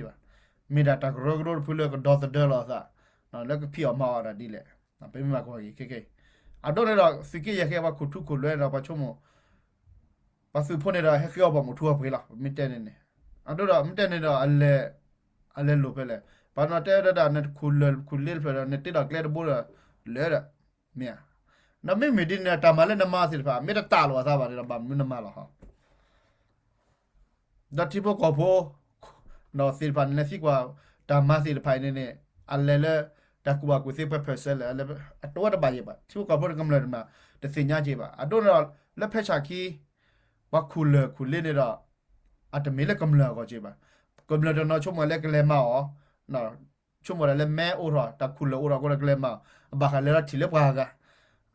မ့ၢ်ဒၣ်တၢ်ကရၢကရိတဖုလၢကဒီသဒၢလီၤအသး လၢကဖံးအီၣ်မၤအီၣ်တၢ်ဒ်လဲၣ်. ပမ့ၢ်မၤကွၢ်က့ၤခဲကဲအံၤ အဒိန့ၣ်ဒီး သုးက့ယဲၢ်ကဲပှၤခိၣ်ထူခိၣ်လွဲဒီးပှၤဆိကမိၣ် ပှၤသုးဖိန့ၣ်ဒီး ဟဲဃ့အီၣ်ပှၤမုၢ်ထူအပှ့ၤလီၤ ပမ့ၢ်တဲန့ၣ်န့ၣ်, အဒိဒီး မ့ၢ်တဲန့ၣ်ဒီး အလဲၤလိာ်ဖဲလဲၣ်, ပှၤနီၤတဲဝဲဒၣ် နတခူၣ်လၢၢ်ခူၣ်လ့တဖျၢၣ်ဒီး နတ့လီၤကျဲတဘိဒီး လၢာ်ဒီး မ့ၢ်ဧါ. ဒီးမ့မ့ၢ်ဒ်န့ၣ် တၢ်မၤလၢနမၤသ့ၣ်တဖၣ် မ့ၢ်တတၢ်လိာ်အသးဘၣ်န့ၣ်ဒီး ဘၣ်မနုၤနမၤလီၤဟီ ဒီးထံဖိကီၢ်ဖိ ဒီးသ့ၣ်တဖၣ်န့ၣ် နသံကွၢ် တၢ်မၤသ့ၣ်တဖၣ်အံၤန့ၣ်န့ၣ် အလဲၤလၢ တၢ်ကူၣ်ဘၣ်ကူၣ်သ့ ပှဲၤ percent လဲၣ် အတဝဲတဘၣ်ယဲၢ်ဘၣ်. ထံဖိကီၢ်ဖိတကမျၢၢ်တမၤ တသ့ၣ်ညါက့ၤဘၣ်. အဒိန့ၣ်ဒီး လၢဖဲဆၣ်ခံ ပှၤခူၣ်လၢၢ်ခူၣ်လ့န့ၣ်ဒီး အတမ့ၢ်လၢကမျၢၢ်အဂီၢ်က့ၤဘၣ်. ကမျၢၢ်တနီၤဆိကမိၣ်လၢကလဲၤမၤအီၤ ဆိကမိၣ်ဒၣ်လၢမဲအိၣ်ထီၣ် တၢ်ခူၣ်လၢၢ်အိၣ်ထီၣ်အဃိဒီးကလဲၤမၤအီၤ အဘၣ်ဃးလဲၤလီၤထံၣ်လၢပှၤဂၤ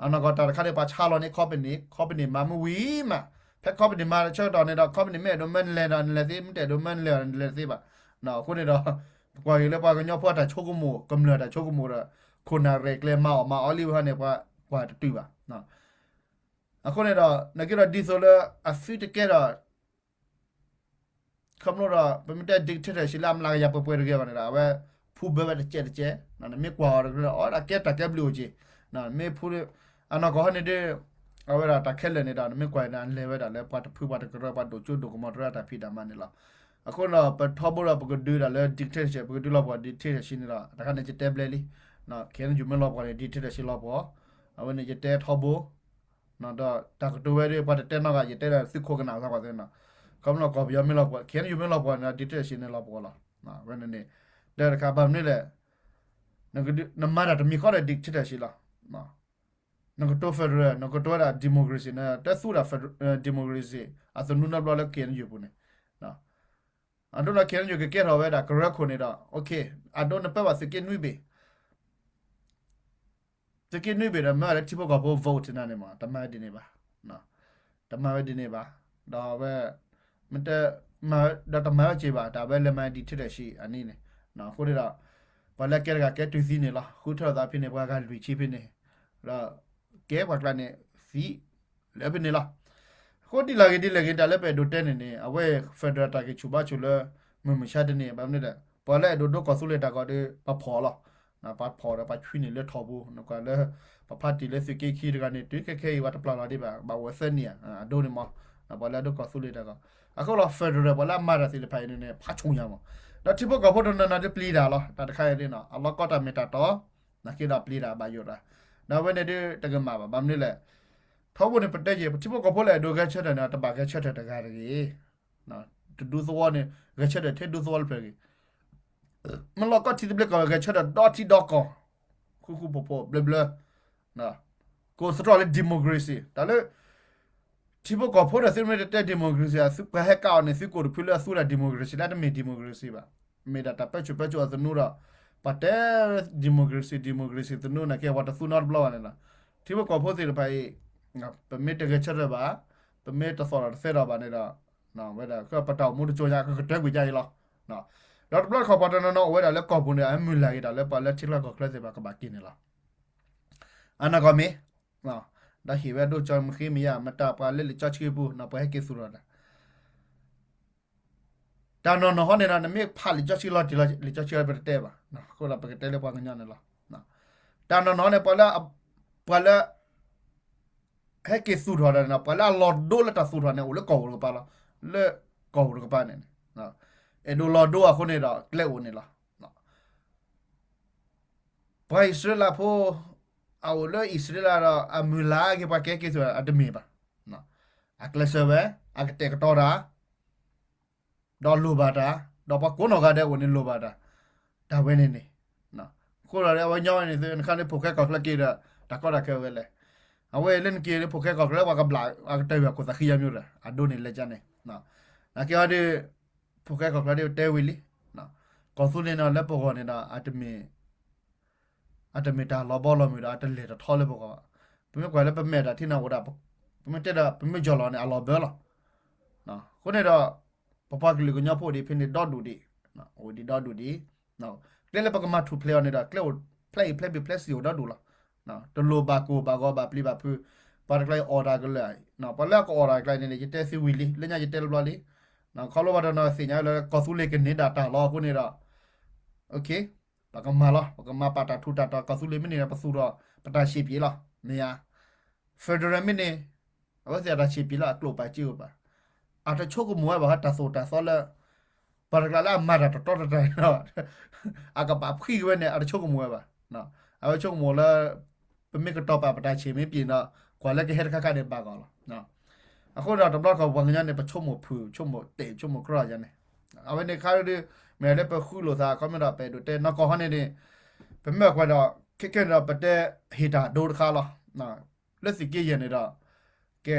အနီၢ်ကီၢ်တၢ်တခါန့ၣ် ပှၤဆါလီၤန့ၢ် company, company မၤမ့ၢ်ဝံၤမး, ဖဲ company မၤဆၢကတီၢ်န့ၣ်ဒီး company မ့ၢ်အဲၣ်ဒိးမၢနလဲၤဒီးနလဲၤသ့, မ့ၢ်တအဲၣ်ဒိးမၢနလဲၤဒီးနလဲၤတသ့ဘၣ်. အဃိန့ၣ်ဒီး ပကွၢ်က့ၤလၢပှၤကညီဖိအတၢ်ဆိကမိၣ် ကမျၢၢ်တၢ်ဆိကမိၣ်ဒီး ခိၣ်နၢ်ရဲၣ်ကျဲၤမၤအီၣ်မၤအီလံဝဲဟီန့ၣ် ပှၤကွၢ်တတုၤဘၣ်. အဃိန့ၣ်ဒီး နက့ဒီးဒ်သိးလၢအသုတကဲဒီး ခီဖျိဒီး ပမ့ၢ်တဲ dictatorship လၢအမျးကယၤပှဲၤပှဲၤတဂ့ၤဘၣ်န့ၣ်ဒီး အဝဲဖူဘၢဝဲတကဲးတကဲး, နမ့ၢ်ကွၢ်အီၤတက့ၢ်ဒီး အီ အကဲတၢ်ကဲဘျုးအိၣ်က့ၤ, မ့ၢ်ဖူ အနီၢ်ကီၢ်ဟီန့ၣ်ဒီး အဝဲဒၣ်တၢ်ခဲလၢာ်န့ၣ်ဒီး နမ့ၢ်ကွၢ်န့ၣ် အလဲၤဝဲဒၣ်လၢပှၤတဖုပှၤတကရၢ ပှၤဒိၣ်ကၠိဒိၣ်ကမီၤတရၢအတၢ်ဖံးတၢ်မၤန့ၣ်လီၤ. အဃိဒီး ပထီဘိဒီး ပကဒုးဒၣ်လၢ dictatorship ပကဒုးလီၤပှီၢ် dictatorship န့ၣ်ဒီး တခါန့ၣ်ယတဲဘျဲလံ, ခဲအံၤယမ့ၢ်လီၤပှီၢ်န့ၣ် dictatorship လီၤပှီၢ်, အဝဲန့ၣ်ယတဲထီဘိ ဒီးတၢ်ကတိၤဝဲဒီး ပှၤတတဲနီတဂၤ ယတဲဒီးသုးခိၣ်ကနၣ်သးပှၤသ့နီၤ, ခီဖျိကီၢ်ပယီၤမ့ၢ်လီၤပှီၢ် ခဲအံၤယမ့ၢ်လီၤပှီၢ်န့ၣ်ဒီး dictatorship န့ၣ်လီၤပှီၢ်လီၤ. ဝဲန့ၣ်န့ၣ် တဲတခါဘၣ်မနုၤလဲၣ်, နမၤတၢ်တမံၤဃီဒီး dictatorship လီၤ. နကတိၤ federal နကတိၤဝဲဒၣ် democracy နတဲသူဒၣ် democracy အသနူနီတဘျီလၢ ခဲအံၤပူၤန့ၣ်, အဒိဒီး ခဲအံၤကကဲထီၣ်ဝဲဒၣ်ကရၢခိၣ်န့ၣ်ဒီး အဒိနပၢဘၣ်သုးက့နွံဘ့ၣ် သုးက့နွံဘ့ၣ်ဒီး မ့ၢ်လၢထံဖိကီၢ်ဖိ vote နၤန့ၣ်မး တမၤဝဲဒ်န့ၣ်ဘၣ်, တမၤဝဲဒ်န့ၣ်ဘၣ်, ဒီးဝဲ မ့ၢ်တ ဒီးတမၤဝဲက့ၤဘၣ် တၢ်ဝဲလဲၤမၤ dictatorship အနံၣ်န့ၣ်, အဃိန့ၣ်ဒီး ပှၤလၢကဲတဂၤကဲတုၤသံန့ၣ်လီၤ. ဃုထၢၣ်သးဖဲန့ၣ် ပှၤဂၤလွံၢ်ဆံဖဲန့ၣ်, ဒီးကဲပှၤကျါန့ၣ် သံ လၢဖဲန့ၣ်လီၤ. အဃိဒ်လဲၣ်ဂ့ၤဒ်လဲၣ်ဂ့ၤ တၢ်လၢပအဲၣ်ဒိးတဲန့ၣ်န့ၣ် အဝဲ federal တၢ်က့ၤဆူၣ်ဘါဆူၣ်လၢ မုၢ်မုၢ်ဆါတနံၤ ဘၣ်မနုၤလဲၣ် ပှၤလၢအဲၣ်ဒိးဒိကီၢ်သူလ့ၤတၢ်ကီဒီး ပှၤဖီၣ်လီၤ. ပှၤဖီၣ်ဒီးပှၤဆွံန့ၢ်လၢထီၣ်ပူၤ နကွၢ်လၢ ပဖါတံၢ်လၢသုးက့ခံတဂၤန့ၣ် တုၤခဲခဲအံၤ ပှၤတပျၢ်လီၤဒံးဘၣ် ဘၣ်အိၣ်သၢနံၣ်ဧါ အဒိန့ၣ်မး ပှၤလၢအဒိကီၢ်သူလ့ၤတၢ်ကီ အဃိလီၤ federal ပှၤလၢအမၤတၢ်သ့ၣ်တဖၣ်အံၤန့ၣ်န့ၣ် ဖးဆူညါမး ဒီးထံဖိကီၢ်ဖိတနီၤနီၤဒ်ပျံၤတၢ်လီၤ တၢ်တခါအံၤန့ၣ် အလီၢ်ကီတၢ်မ့ၢ်တၢ်တီ နာ်က့ဒီးပျံၤတၢ်ဘၣ်ယိၣ်တၢ် ဒီးအဝဲန့ၣ်ဒ်တကမၣ်ဘၣ် ဘၣ်မနုၤလဲၣ် ထီဘိန့ၣ် ပတဲက့ၤ ပထံဖိကီၢ်ဖိလၢအဲၣ်ဒိးဂဲၤဆၢထၢၣ်န့ၣ် တဘၣ်ဂဲၤဆၢထၢၣ်တဂၤတဂ့ၤ တဒူသဝီန့ၣ် ဂဲၤဆၢထၢၣ်ထဲဒူသဝီတဖျၢၣ်တဂ့ၤ မ့ၢ်လီၢ်ကီထံသဘျ့ကီၢ်ဂဲၤဆၢထၢၣ်ဒီထံဒီကီၢ် ဃူဃူဖိးဖိးဘျၢဘျၢ ကိးသတြီၢ်လၢ democracy တၢ်လၢ ထံဖိကီၢ်ဖိဒီးသုမ့ၢ်တတဲ democracy ပှၤဟဲကးအီၤန့ၣ် သုကိးတဖုလၢအသူတၢ် democracy လၢတမ့ၢ် democracy ဘၣ် မ့ၢ်ဒၣ်တၢ်ပၢဆူၣ်ပၢစိးအသနူဒီး ပှၤတဲ democracy democracy သနူနာ်က့ ပှၤတသူနီတဘျီဘၣ်န့ၣ်လီၤ. ထံဖိကီၢ်ဖိသ့ၣ်တဖၣ်အံၤ ပမ့ၢ်တဂဲၤဆၢထၢၣ်ဘၣ် ပမ့ၢ်တသီၣ်ထီၣ်တသဲထီၣ်ဘၣ်န့ၣ်ဒီး ဝဲဒၣ်ပတၢ်အိၣ်မူတကၠိညါ ကကတၢၢ်ကွံာ်ညါအံၤလီၤ. ဒီးတဘျီတခီၣ်ပှၤတနီၤနီၤအိၣ်ဝဲဒၣ်လၢကီၢ်ပူၤန့ၣ် အမုၢ်လၢ်ဂ့ၤတၢ်လၢပှၤလၢထံချၢကီၢ်ချၢသ့ၣ်တဖၣ်ကဘၣ်က့ၤန့ၣ်လီၤ. အနီၢ်ကီၢ်မ့ၢ် ဒီးဟ့ၣ်ဝဲဒိၣ်ကၠီမဃ့မယၤ မတၤပှၤလၢလံာ်စီဆှံပူၤန့ၣ် ပှၤဟဲက့ၤသူၣ်ထီၣ်တၢ် တၢ်နီၢ်နီၢ်ဟီန့ၣ်ဒီး နမ့ၢ်ဖးလံာ်စီဆှံလီၤတံၢ်လီၤ လံာ်စီဆှံပတတဲဘၣ်. အဃိဒီးပကတဲလၢပှၤကညီန့ၣ်လီၤ. တၢ်နီၢ်နီၢ်န့ၣ် ပှၤလၢ ပှၤလၢ ဟဲက့ၤသူၣ်ထီၣ်တၢ်န့ၣ်ဒီး ပှၤလၢအလီၤဒိလၢတၢ်သူၣ်ထီၣ်န့ၣ် အိၣ်လၢကီၢ်ပူၤတကပၤလီၤ. လၢကီၢ်ပူၤတကပၤန့ၣ်န့ၣ် အဲၣ်ဒိးလီၤဒိအဃိန့ၣ်ဒီး ကျဲအိၣ်န့ၣ်လီၤ. ပှၤအံၣ်စရ့လးဖိ အအိၣ်လၢအံၣ်စရ့လးဒီး အမုၢ်လၢ်က့ၤပှၤကဟဲက့ၤသူၣ်ထီၣ် အတမ့ၢ်ဘၣ်. အကျဲးစၢးဝဲ အကတဲာ်ကတီၤတၢ် ဒီးလိၣ်ဘၣ်တၢ်, ဒီးပှၤကိးနီၢ်ဂၤဒဲးအိၣ်န့ၣ်လိၣ်ဘၣ်တၢ်, တၢ်ဝဲန့ၣ်န့ၣ်. အဃိဒီးအဝဲညီဝဲန့ၣ်သု နခါန့ၣ်ဖိၣ်ဃဲကီၢ်ချၢက့ၤဒီး တၢ်ကီတၢ်ခဲဝဲလဲၣ်. အဝဲလၢနက့ၤလၢဖိၣ်ဃဲကီၢ်ချၢ ပှၤကဘျးအကတၢၢ်ဝဲအခိၣ်သးဃံယါမ့ၢ်ဒီး အဒိန့ၣ်လဲၤကါန့ၣ်. နာ်က့အီၤဒီး ဖိၣ်ဃဲကီၢ်ချၢဒ်တဲဝံၤလံ, ကီၢ်သူလ့ၤန့ၣ်လၢပဂီၢ်န့ၣ်ဒီး အတမ့ၢ် အတမ့ၢ်တၢ်လီၤဘီလီၤမုၢ်ဒီး အတလဲၤတထီလၢပဂီၢ်ဘၣ်. ပမ့ၢ်ကွၢ်လၢပမဲာ်တၢ်ထံန့ၣ်အိၣ်ဒၣ်, ပမ့ၢ်တဲဒီး ပမ့ၢ်ယီၢ်လီၤန့ၣ် အလီၤဘၢလီၤ. အဃိန့ၣ်ဒီး ပပှၤကလုာ်ကညီဖိဒ်ဖဲန့ၣ်ဒီဒူၣ်ဒံး, အိၣ်ဒံးဒီဒူၣ်ဒံး, ကျဲလၢပကမၤထူၣ်ဖျဲးအီၤန့ၣ်ဒီး ကျဲအိၣ်ဖျဲးအံၤဖျဲးဘ့ၣ်ဖျဲးစံာ်အိၣ်ဒီဒူၣ်လီၤ. တလိၣ်ဘၣ်ကိၢ်ဘၣ်ဂီၤဘၣ်ပျံၤဘၣ်ဖုး, ပှၤတကျါအံၤအီၣ်တၢ်ကလၢာ်, ပှၤလၢအကအီၣ်တၢ်တကျါအံၤန့ၣ် ယတဲသ့ဝံၤလံ, လၢညါယတဲတဘျီလံ. ခီဖျိပှၤတနီၤသ့ၣ်ညါလၢကီၢ်သူလ့ၤကန့ၢ်ဒၣ်တၢ်လီၤအဃိန့ၣ်ဒီး ပကမၤလီၤ, ပကမၤပာ်တၢ်ထူးတၢ်တီၤ ကီၢ်သူလ့ၤမ့ၢ်န့ၣ်ဒီး ပသူၣ်ထီၣ်ပတၢ်ဆံးပျံၤလီၤ. မ့ၢ်ဧါ. federal မ့ၢ်န့ၣ် အဝဲသ့ၣ်အတၢ်ဆံးပျံၤလီၤ အကျိာ်ပာ်စ့အိၣ်ဘၣ်. အတဆိကမိၣ်ဝဲဘၣ် တၢ်သိၣ်တၢ်သီလၢ ပှၤတကျါလၢအမၤတၢ်တတီတတြၢ်ဒီး အကဘၣ်ဖှံက့ၤဝဲန့ၣ် အတဆိကမိၣ်ဝဲဘၣ်. အဝဲဆိကမိၣ်လၢ ပမ့ၢ်ကတီၤပာ်ပတၢ်ဆံးမ့ၢ်ပျံၤဒီး ကွၢ်လၢကဟဲတခါခါန့ၣ်ဘၣ်ဂီၢ်လီၤ. အဃိဒီးတဘျီတခီၣ်ပှၤကညီန့ၣ် ပဆိကမိၣ်ဖုၣ် ဆိကမိၣ်တဲာ် ဆိကမိၣ်ကြီယၤန့ၣ်, အဝဲန့ၣ်ခါဒီး မ့ၢ်လၢပဃုလိာ်သး ခီမ့ၢ်ဒီးပအဲၣ်ဒိးတဲနီၢ်ကီၢ်ဟီန့ၣ်န့ၣ် ပမ့ၢ်ကွၢ်ဒီး ခဲခဲန့ၣ်ဒီး ပတဲဟ့ၣ်တၢ်ဒိတခါလီၤ. လၢသုးက့ယဲၢ်န့ၣ်ဒီး ကဲ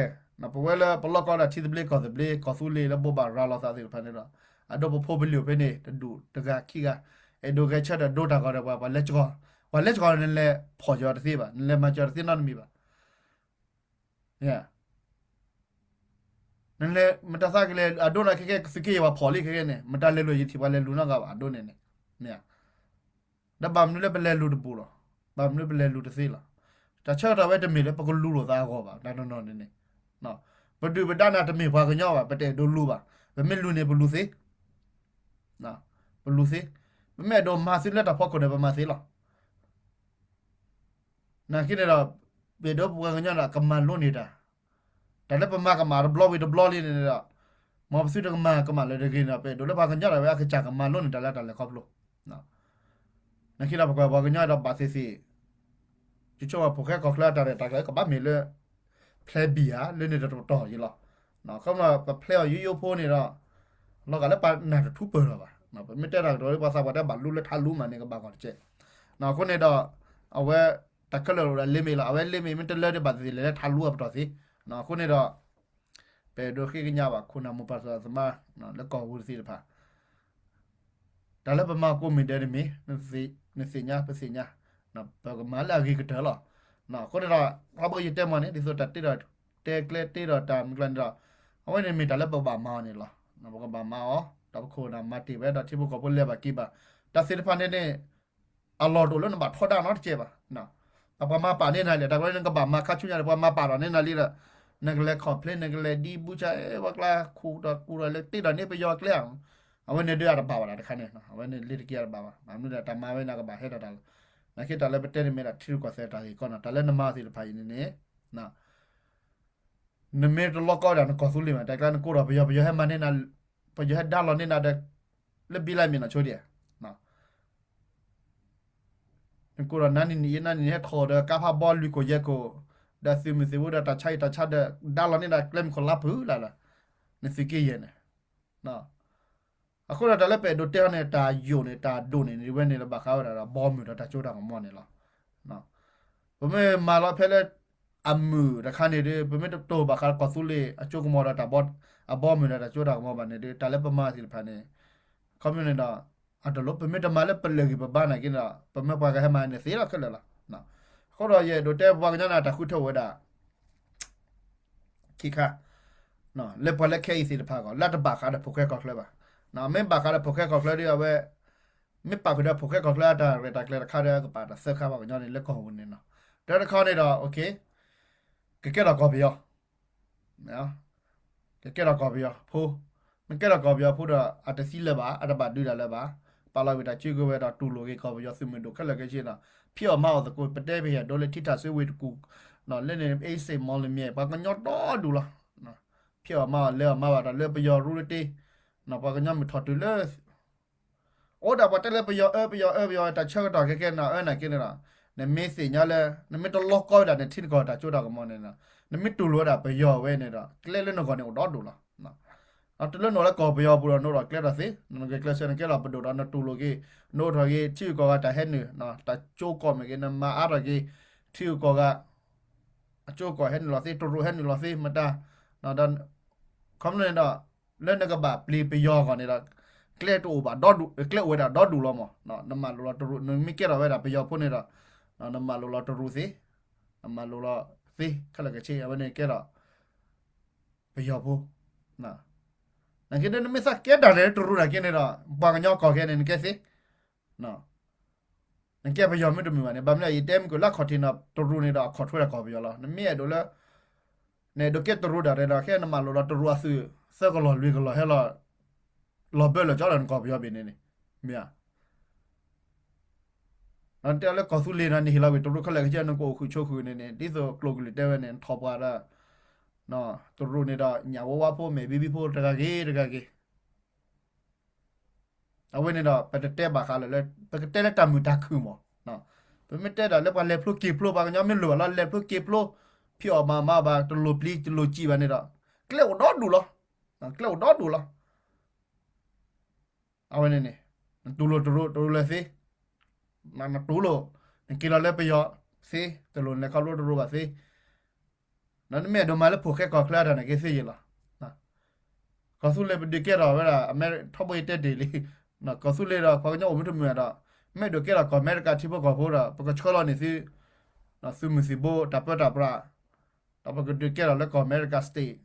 ပဝဲလၢပလီၢ်ကီၢ်ဒီးထံသဘျ့ကီၢ်သဘျ့ ကီၢ်သူလ့ၤလၢဘိးဘၣ်ရၤလီၤသးသ့ၣ်တဖၣ်န့ၣ်ဒီး အဒိပဖိပလံၤအိၣ်ဖဲန့ၣ် တဒူၣ်တဂၤခံဂၤ အဲၣ်ဒိးဂဲၤဆၢထၢၣ်ဒိတၢ်ဂီၤဒီးပှၤ ပှၤလဲၤစှီၤ, ပှၤလဲၤစှီၤန့ၣ် နလဲၤဖီၣ်က့ၤအီၤတသ့ဘၣ်, နလဲၤမၤစှီၤတသ့နီတမံၤဘၣ်. နလဲၤ မတၤသးကလဲၤအဒိန့ၣ် ခဲခဲသုးက့ယဲၢ်ပှၤဖီၣ်လံခဲခဲန့ၣ် မတၤလဲၤလူၤယထံၣ်ပှၤလဲၤလူၤနီတဂၤဘၣ် အဒိန့ၣ်န့ၣ်. ဒီးဘၣ်မနုၤလၢပလဲၤလူၤတဘူးလီၤ. ဘၣ်မနုၤပလဲၤလူၤတသ့လီၤ. တၢ်ဆၢကတီၢ်ဝဲတမ့ၢ်လၢပကလူၤလိာ်သးအဂီၢ်ဘၣ် တၢ်နီၢ်နီၢ်န့ၣ်န့ၣ်. ပဒုၣ်ပဒါန့ၣ်တမ့ၢ်ပှၤကညီဘၣ် ပတအဲၣ်ဒိးလူၤဘၣ်. ပမ့ၢ်လူၤန့ၣ်ပလူၤသ့, ပလူၤသ့, ပမ့ၢ်အဲၣ်ဒိးမၤသ့လၢတၢ်ဖီခိၣ်န့ၣ် ပမၤသ့လီၤ. နာ်က့န့ၣ်ဒီး ပအဲၣ်ဒိးပှၤကညီဒီးကမၤလိန့ၢ်တၢ်, တၢ်လၢပမၤကမၣ်တဘျီဝံၤတဘျီလံန့ၣ်ဒီး မ်ပသုတကမၤကမၣ်လၢၤတဂ့ၤန့ၣ်ဒီး ပအဲၣ်ဒိးလၢပှၤကညီဒီးဝဲအကစၢ်ကမၤလိန့ၢ်တၢ်လၢတၢ်လဲၤခီဖျိ နာ်က့ဒီးပကွၢ်ပှၤကညီဒီးဘၣ်သ့ၣ်သ့ၣ်, ယဆိကမိၣ်ဖိၣ်ဃဲကီၢ်ချၢအတၢ်ရဲၣ်တၢ်ကျဲၤကဘၣ်မ့ၢ်လၢ ဖျဲးဘံၣ်ဧါ လၢန့ၣ်တတီၤယံၤလီၤ. ခီဖျိပဖျဲးအီၤယိယိဖိန့ၣ်ဒီး လီၤဂာ်လၢပနၢ်တထူပၢၢ်လၢၤဘၣ်. ပမ့ၢ်တဲတၢ်ကတိၤလၢပှၤသးပှၢ်တဲဘၣ်လူလၢထးလူမးန့ၣ် ကဘၣ်ဂီၢ်တကဲး. အဃိန့ၣ်ဒီး အဝဲတၢ်ခဲလၢာ်အိၣ်ဒီးလ့မ့ၢ်လီၤ. အဝဲလ့မ့ၢ်မ့ၢ်တလၢဒံးဘၣ်သ့ၣ်သ့ၣ်လဲၤလၢထးလူအပတီၢ်သ့. အဃိန့ၣ်ဒီး ပအဲၣ်ဒိးဃ့ကညးဘၣ်ခိၣ်နၢ်မိၢ်ပၢ်သရၣ်သမါ လၢကီၢ်ပူၤတသ့ၣ်တဖၣ် တၢ်လၢပမၤကိးမံၤဒဲးတမ့ၢ်, နသ့ၣ်ညါ ပသ့ၣ်ညါ, ပကမၤလၢအဂ့ၤကတၢၢ်လီၤ. အဃိန့ၣ်ဒီး ထီဘိယတဲမီၢ်န့ၣ် ဒ်သိးတၢ်တ့ဒီး တဲကျဲတ့ဒီးတၢ်မုၢ်ကျါန့ၣ်ဒီး အဝဲန့ၣ်မ့ၢ်တၢ်လၢပဘၣ်မၤအီၤန့ၣ်လီၤ. ပကဘၣ်မၤအီၤ ဒီးပခိၣ်နၢ်မၤတ့ၢ်ဝဲဒီးထံဖိကီၢ်ဖိလဲၤဘၣ်က့ၤဘၣ် တၢ်သ့ၣ်တဖၣ်န့ၣ်န့ၣ် အလီၢ်တအိၣ်လၢနဘၣ်ထီဒါနီတကဲးဘၣ်. ပှၤမၤပာ်န့ၢ်နၤလံ တၢ်ကီန့ၣ် နကဘၣ်မၤခါဆူညါဒီး ပှၤမၤပာ်ဒီးန့ၢ်နၤလံဒီး နကလဲၤ complain နကလဲၤဒံးဘုဆါ အဲ ပှၤကျါခူၣ်ဒီးကူဒီးလဲၤတ့ဒီးန့ၣ်ပယီၤကျဲဧါ, အဝဲန့ၣ်ဒုးအတဘၣ်ဝဲဒၣ်တခါန့ၣ် အဝဲန့ၣ်လ့ၤတက့ၢ်အတဘၣ်ဘၣ် မ့ၢ်ဒီးတၢ်မၤဝဲန့ၣ်ကဘၣ်ဟဲဒီးတၢ်လီၤ, နာ်က့တၢ်လၢပတဲန့ၣ်မ့ၢ်ဒၣ်ထံရူၢ်ကီၢ်သဲးတၢ်ဂ့ၢ်ကီနီၤ တၢ်လၢနမၤသ့ၣ်တဖၣ်အံၤန့ၣ်န့ၣ် နမ့ၢ်တလီကီဝဲဒၣ်နကီၢ်သူလ့ၤမး တၢ်ကျါနကိးဒီးပယီၤ ပယီၤဟဲမၤန့ၢ်နၤ, ပယီၤဟဲဒါလီၤန့ၢ်နၤဒီး လၢဘံလၢမ့ၢ်နီၢ်ဆိဒံးဧါ, နကိးဒီးနၤနံၤနံၤအံၤနၤနံၤနံၤဟဲထီၣ်ဒီးကါဖးဘီလွံၢ်ခိၣ်ယဲၢ်ခိၣ်, ဒီးသုးမုၢ်သံၣ်ဘိဒီးတၢ်ဆါအံၤတၢ်ဆါဒီး ဒါလီၤန့ၢ်ဒၣ်ကျဲမုၢ်ခိၣ်လါပူၤလၢ်လၢ်, နသုးက့ယဲၢ်န့ၣ် အဃိဒီးတၢ်လၢပအဲၣ်ဒိးတဲဟီန့ၣ် တၢ်ယိာ်န့ၣ် တၢ်ဒိၣ်န့ၣ် ဒ်ဝဲန့ၣ်လၢဘၣ်ဃးဝဲဒၣ်ဒီးဘီမုၢ်ဒီးတၢ်စိတၢ်ကမီၤန့ၣ်လီၤ. ပမ့ၢ်မၤလီၤဖဲလၢ အမုာ်တခါန့ၣ်ဒီး ပမ့ၢ်တတိၢ်ဘၣ်ဃးကီၢ်သူလ့ၤအစိကမီၤဒီးတၢ်ဘီ အဘီမုၢ်ဒီးတၢ်စိတၢ်ကမီၤဘၣ်န့ၣ်ဒီး တၢ်လၢပမၤသ့ၣ်တဖၣ်န့ၣ် ခီပညီန့ၣ်ဒီး အတလိၣ် ပမ့ၢ်တမၤလၢပလၢာ်ဂံၢ်ပဘါနာ်က့ဒီး ပမ့ၢ်ပှၤကဟဲမၤန့ၣ်သ့လီၤခဲလၢာ်လီၤ. အဃိဒီးယအဲၣ်ဒိးတဲပှၤကညီန့ၣ် တၢ်ဃုထၢအိၣ်ဝဲဒၣ် ခံခါ လၢပှၤလၢခဲအံၤသ့ၣ်တဖၣ်အဂီၢ် လၢတဘၣ်ဃးဒီးဖိၣ်ဃဲကီၢ်ချၢဘၣ်. မ့ၢ်ဘၣ်ဃးဒီးဖိၣ်ဃဲကီၢ်ချၢဒီးအဝဲ မ့ၢ်ပာ်ဃုာ်ဒီးဖိၣ်ဃဲကီၢ်ချၢအတၢ်ရဲၣ်တၢ်ကျဲၤတခါဒီး ကပာ်တၢ်သၢခါပှၤကညီန့ၣ်လၢကီၢ်ပူၤန့ၣ်နီၤ. တၢတခါန့ၣ်ဒီး ကကဲထီၣ်ကီၢ်ပယီၤ ကကဲထီၣ်ကီၢ်ပယီၤဖိ, မ့ၢ်ကဲထီၣ်ကီၢ်ပယီၤဖိဒီး အတသံလၢၤဘၣ် အတဘၣ်ဒုးတၢ်လၢၤဘၣ်, ပာ်လီၤဝံၤတၢ်စုကဝဲၤဒီးတူၢ်လိာ်က့ၤကီၢ်ပယီၤသုးမုၢ်ဒိၣ်ခဲလၢာ်ခဲဆ့ဒီး ဖံးအီၣ်မၤအီၣ်သကိး ပတဲပယီၤဒိလၢထံထၣ်စုဝ့ၢ်တကူၣ်, လၢန့ၣ် အ့စ့ၣ်မီၣ်လမၠဲၣ် ပှၤကညီဒီဒူၣ်လီၤ. ဖံးအီၣ်မၤအီၣ်လဲၤအီၣ်မၤဘၣ်တၢ်လၢပယီၤရူတ့, ပှၤကညီမုၢ်ထီၣ်တုၤလၢ အိၣ်ဒၣ်ပှၤတဲလၢပယီၤအၢ ပယီၤအၢ ပယီၤတၢ်ဆၢကတီၢ်ခဲကဲနီၤ အၢနာ်က့န့ၣ်ဒီး နမ့ၢ်သ့ၣ်ညါလၢ နမ့ၢ်တလီကီဝဲဒၣ်နထံနကီၢ်တၢ်စိတၢ်ကမီၤန့ၣ်ဒီး နမ့ၢ်တူၢ်လိာ်ဝဲဒၣ်ပယီၤဝဲန့ၣ်ဒီး ကျဲလၢနဂီၢ်န့ၣ်အိၣ်ဒီဒူၣ်လီၤ. တုၤလၢနအိၣ်လၢကီၢ်ပယီၤပူၤဒီး နအိၣ်ဒီးကျဲဒီးသ့, နဂဲၤကျဲးစၢးနကဲလီၤပဒိၣ်ဒီး နတူၢ်လိာ်က့ၤ, နအိၣ်ထီၣ်က့ၤ ထံဂုၤကီၢ်ဂၤတၢ်ဟဲနုာ်, တၢ်ကၠိကီၢ်မ့ၢ်ဂ့ၤ နမၤအါထီၣ်က့ၤ ထံဂုၤကီၢ်ဂၤ အကၠိကီၢ်ဟဲနုာ်လီၤသ့, တရူးဟဲနုာ်လီၤသ့ မတၤ, ဒီး ခီဖျိန့ၣ်ဒီး လၢနကဘၣ်ပျံၤပယီၤအဂီၢ်န့ၣ်ဒီး ကျဲတအိၣ်ဘၣ်ဒီဒူၣ် ကျဲအိၣ်ဝဲဒၣ်ဒီဒူၣ်လီၤမး, နမၤလိာ်လီၤတရူး နမ့ၢ်ကဲထီၣ်ဝဲဒၣ်ပယီၤဖိန့ၣ်ဒီး နမၤလိာ်လီၤတရူးသ့, နမၤလိာ်လီၤသ့ ခဲလၢာ်ခဲဆ့ အဝဲန့ၣ်ကဲထီၣ် ပယီၤဖိ နာ်က့ဒီးနမ့ၢ်သးကဲတၢ်န့ၣ်တရူးနာ်က့န့ၣ်ဒီး ပှၤကညီကီၢ်ခဲန့ၣ် နကဲသ့, နကဲပယီၤမ့ၢ်တမုာ်ဘၣ်န့ၣ် ဘၣ်မနုၤယတဲမုၢ်ကလၢခီၣ်ထံးနီၤ တရူးန့ၣ်ဒီးအခီၣ်ထွဲဒၣ်ကီၢ်ပယီၤလီၤ. နမ့ၢ်အဲၣ်ဒိးလၢ နအဲၣ်ဒိးကဲတရူးဒၣ်ရဲၣ်ဒီး ခဲနမၤလိာ်လီၤတရူးအသုး သၢကလီၢ်လွံၢ်ကလီၢ်ဟဲလီၤ လီၤဘၢလီၤကၠီဒီးနကီၢ်ပယီၤဘ့ၣ်န့ၣ်န့ၣ် မ့ၢ်ဧါ. တဲလၢကီၢ်သူလ့ၤနီၤ နဟ့ၣ်လီၤကွံာ်တရူးခဲလၢာ်ခဲဆ့ နကအိၣ်ဃုာ်ဆိးဃုာ်န့ၣ်န့ၣ် ဒ်သိးကျိာ်ကလုာ်တဲဝဲန့ၣ် နထီၣ်ပှၤဒီး တရူးန့ၣ်ဒီး ညၣ်ဝါဝါဖိမဲာ်ဘံဘံဖိတဂၤဂ့ၤတဂၤဂ့ၤ အဝဲန့ၣ်ဒီး ပတတဲဘၣ်ဃးလၢ ပကတဲလၢတၢ်မုာ်တၢ်ခုၣ်မး, ပမ့ၢ်တဲဒၣ်လၢပှၤလဲၤဖျိက့ၤဖျိ ပှၤကညီမ့ၢ်လိၣ်ဘၣ်လီၤ လဲၤဖျိက့ၤဖျိ, ဖံးအီၣ်မၤမၤဘၣ် တလိၣ်ပျံၤတလိၣ်စံၣ်ဘၣ်န့ၣ်ဒီး ကျဲအိၣ်ဒီဒူၣ်လီၤ, ကျဲအိၣ်ဒီဒူၣ်လီၤ. အဝဲန့ၣ်န့ၣ် နတူၢ်လိာ်တရူး တရူးလဲၤသ့, နတူၢ်လိာ် နက့ၤလီၤလၢပယီၤသ့, တလိၣ်နလဲၤခီဖျိတရူးဘၣ်သ့, ဒီးနမ့ၢ်အဲၣ်ဒိးမၤလၢဖိၣ်ဃဲကီၢ်ချၢတၢ်န့ၣ်က့ၤသ့ယ့ၣ်လီၤ. ကီၢ်သူလ့ၤပဒုးကဲထီၣ်ဝဲဒၣ် ထီဘိယတဲတ့ၢ်လံ, ကီၢ်သူလ့ၤဒီးပှၤကညီအိၣ်မ့ၢ်တမုာ်ဒီး မ့ၢ်အဲၣ်ဒိးကဲထီၣ်ကီၢ်အမဲရကၤထံဖိကီၢ်ဖိဒီး ပကဆှၢလီၤန့ၢ်သု သုးမုၢ်သံၣ်ဘိတၢ်ပၢတၢ်ပြး ဒီးပကဒုးကဲထီၣ်လၢကီၢ်အမဲရကၤ state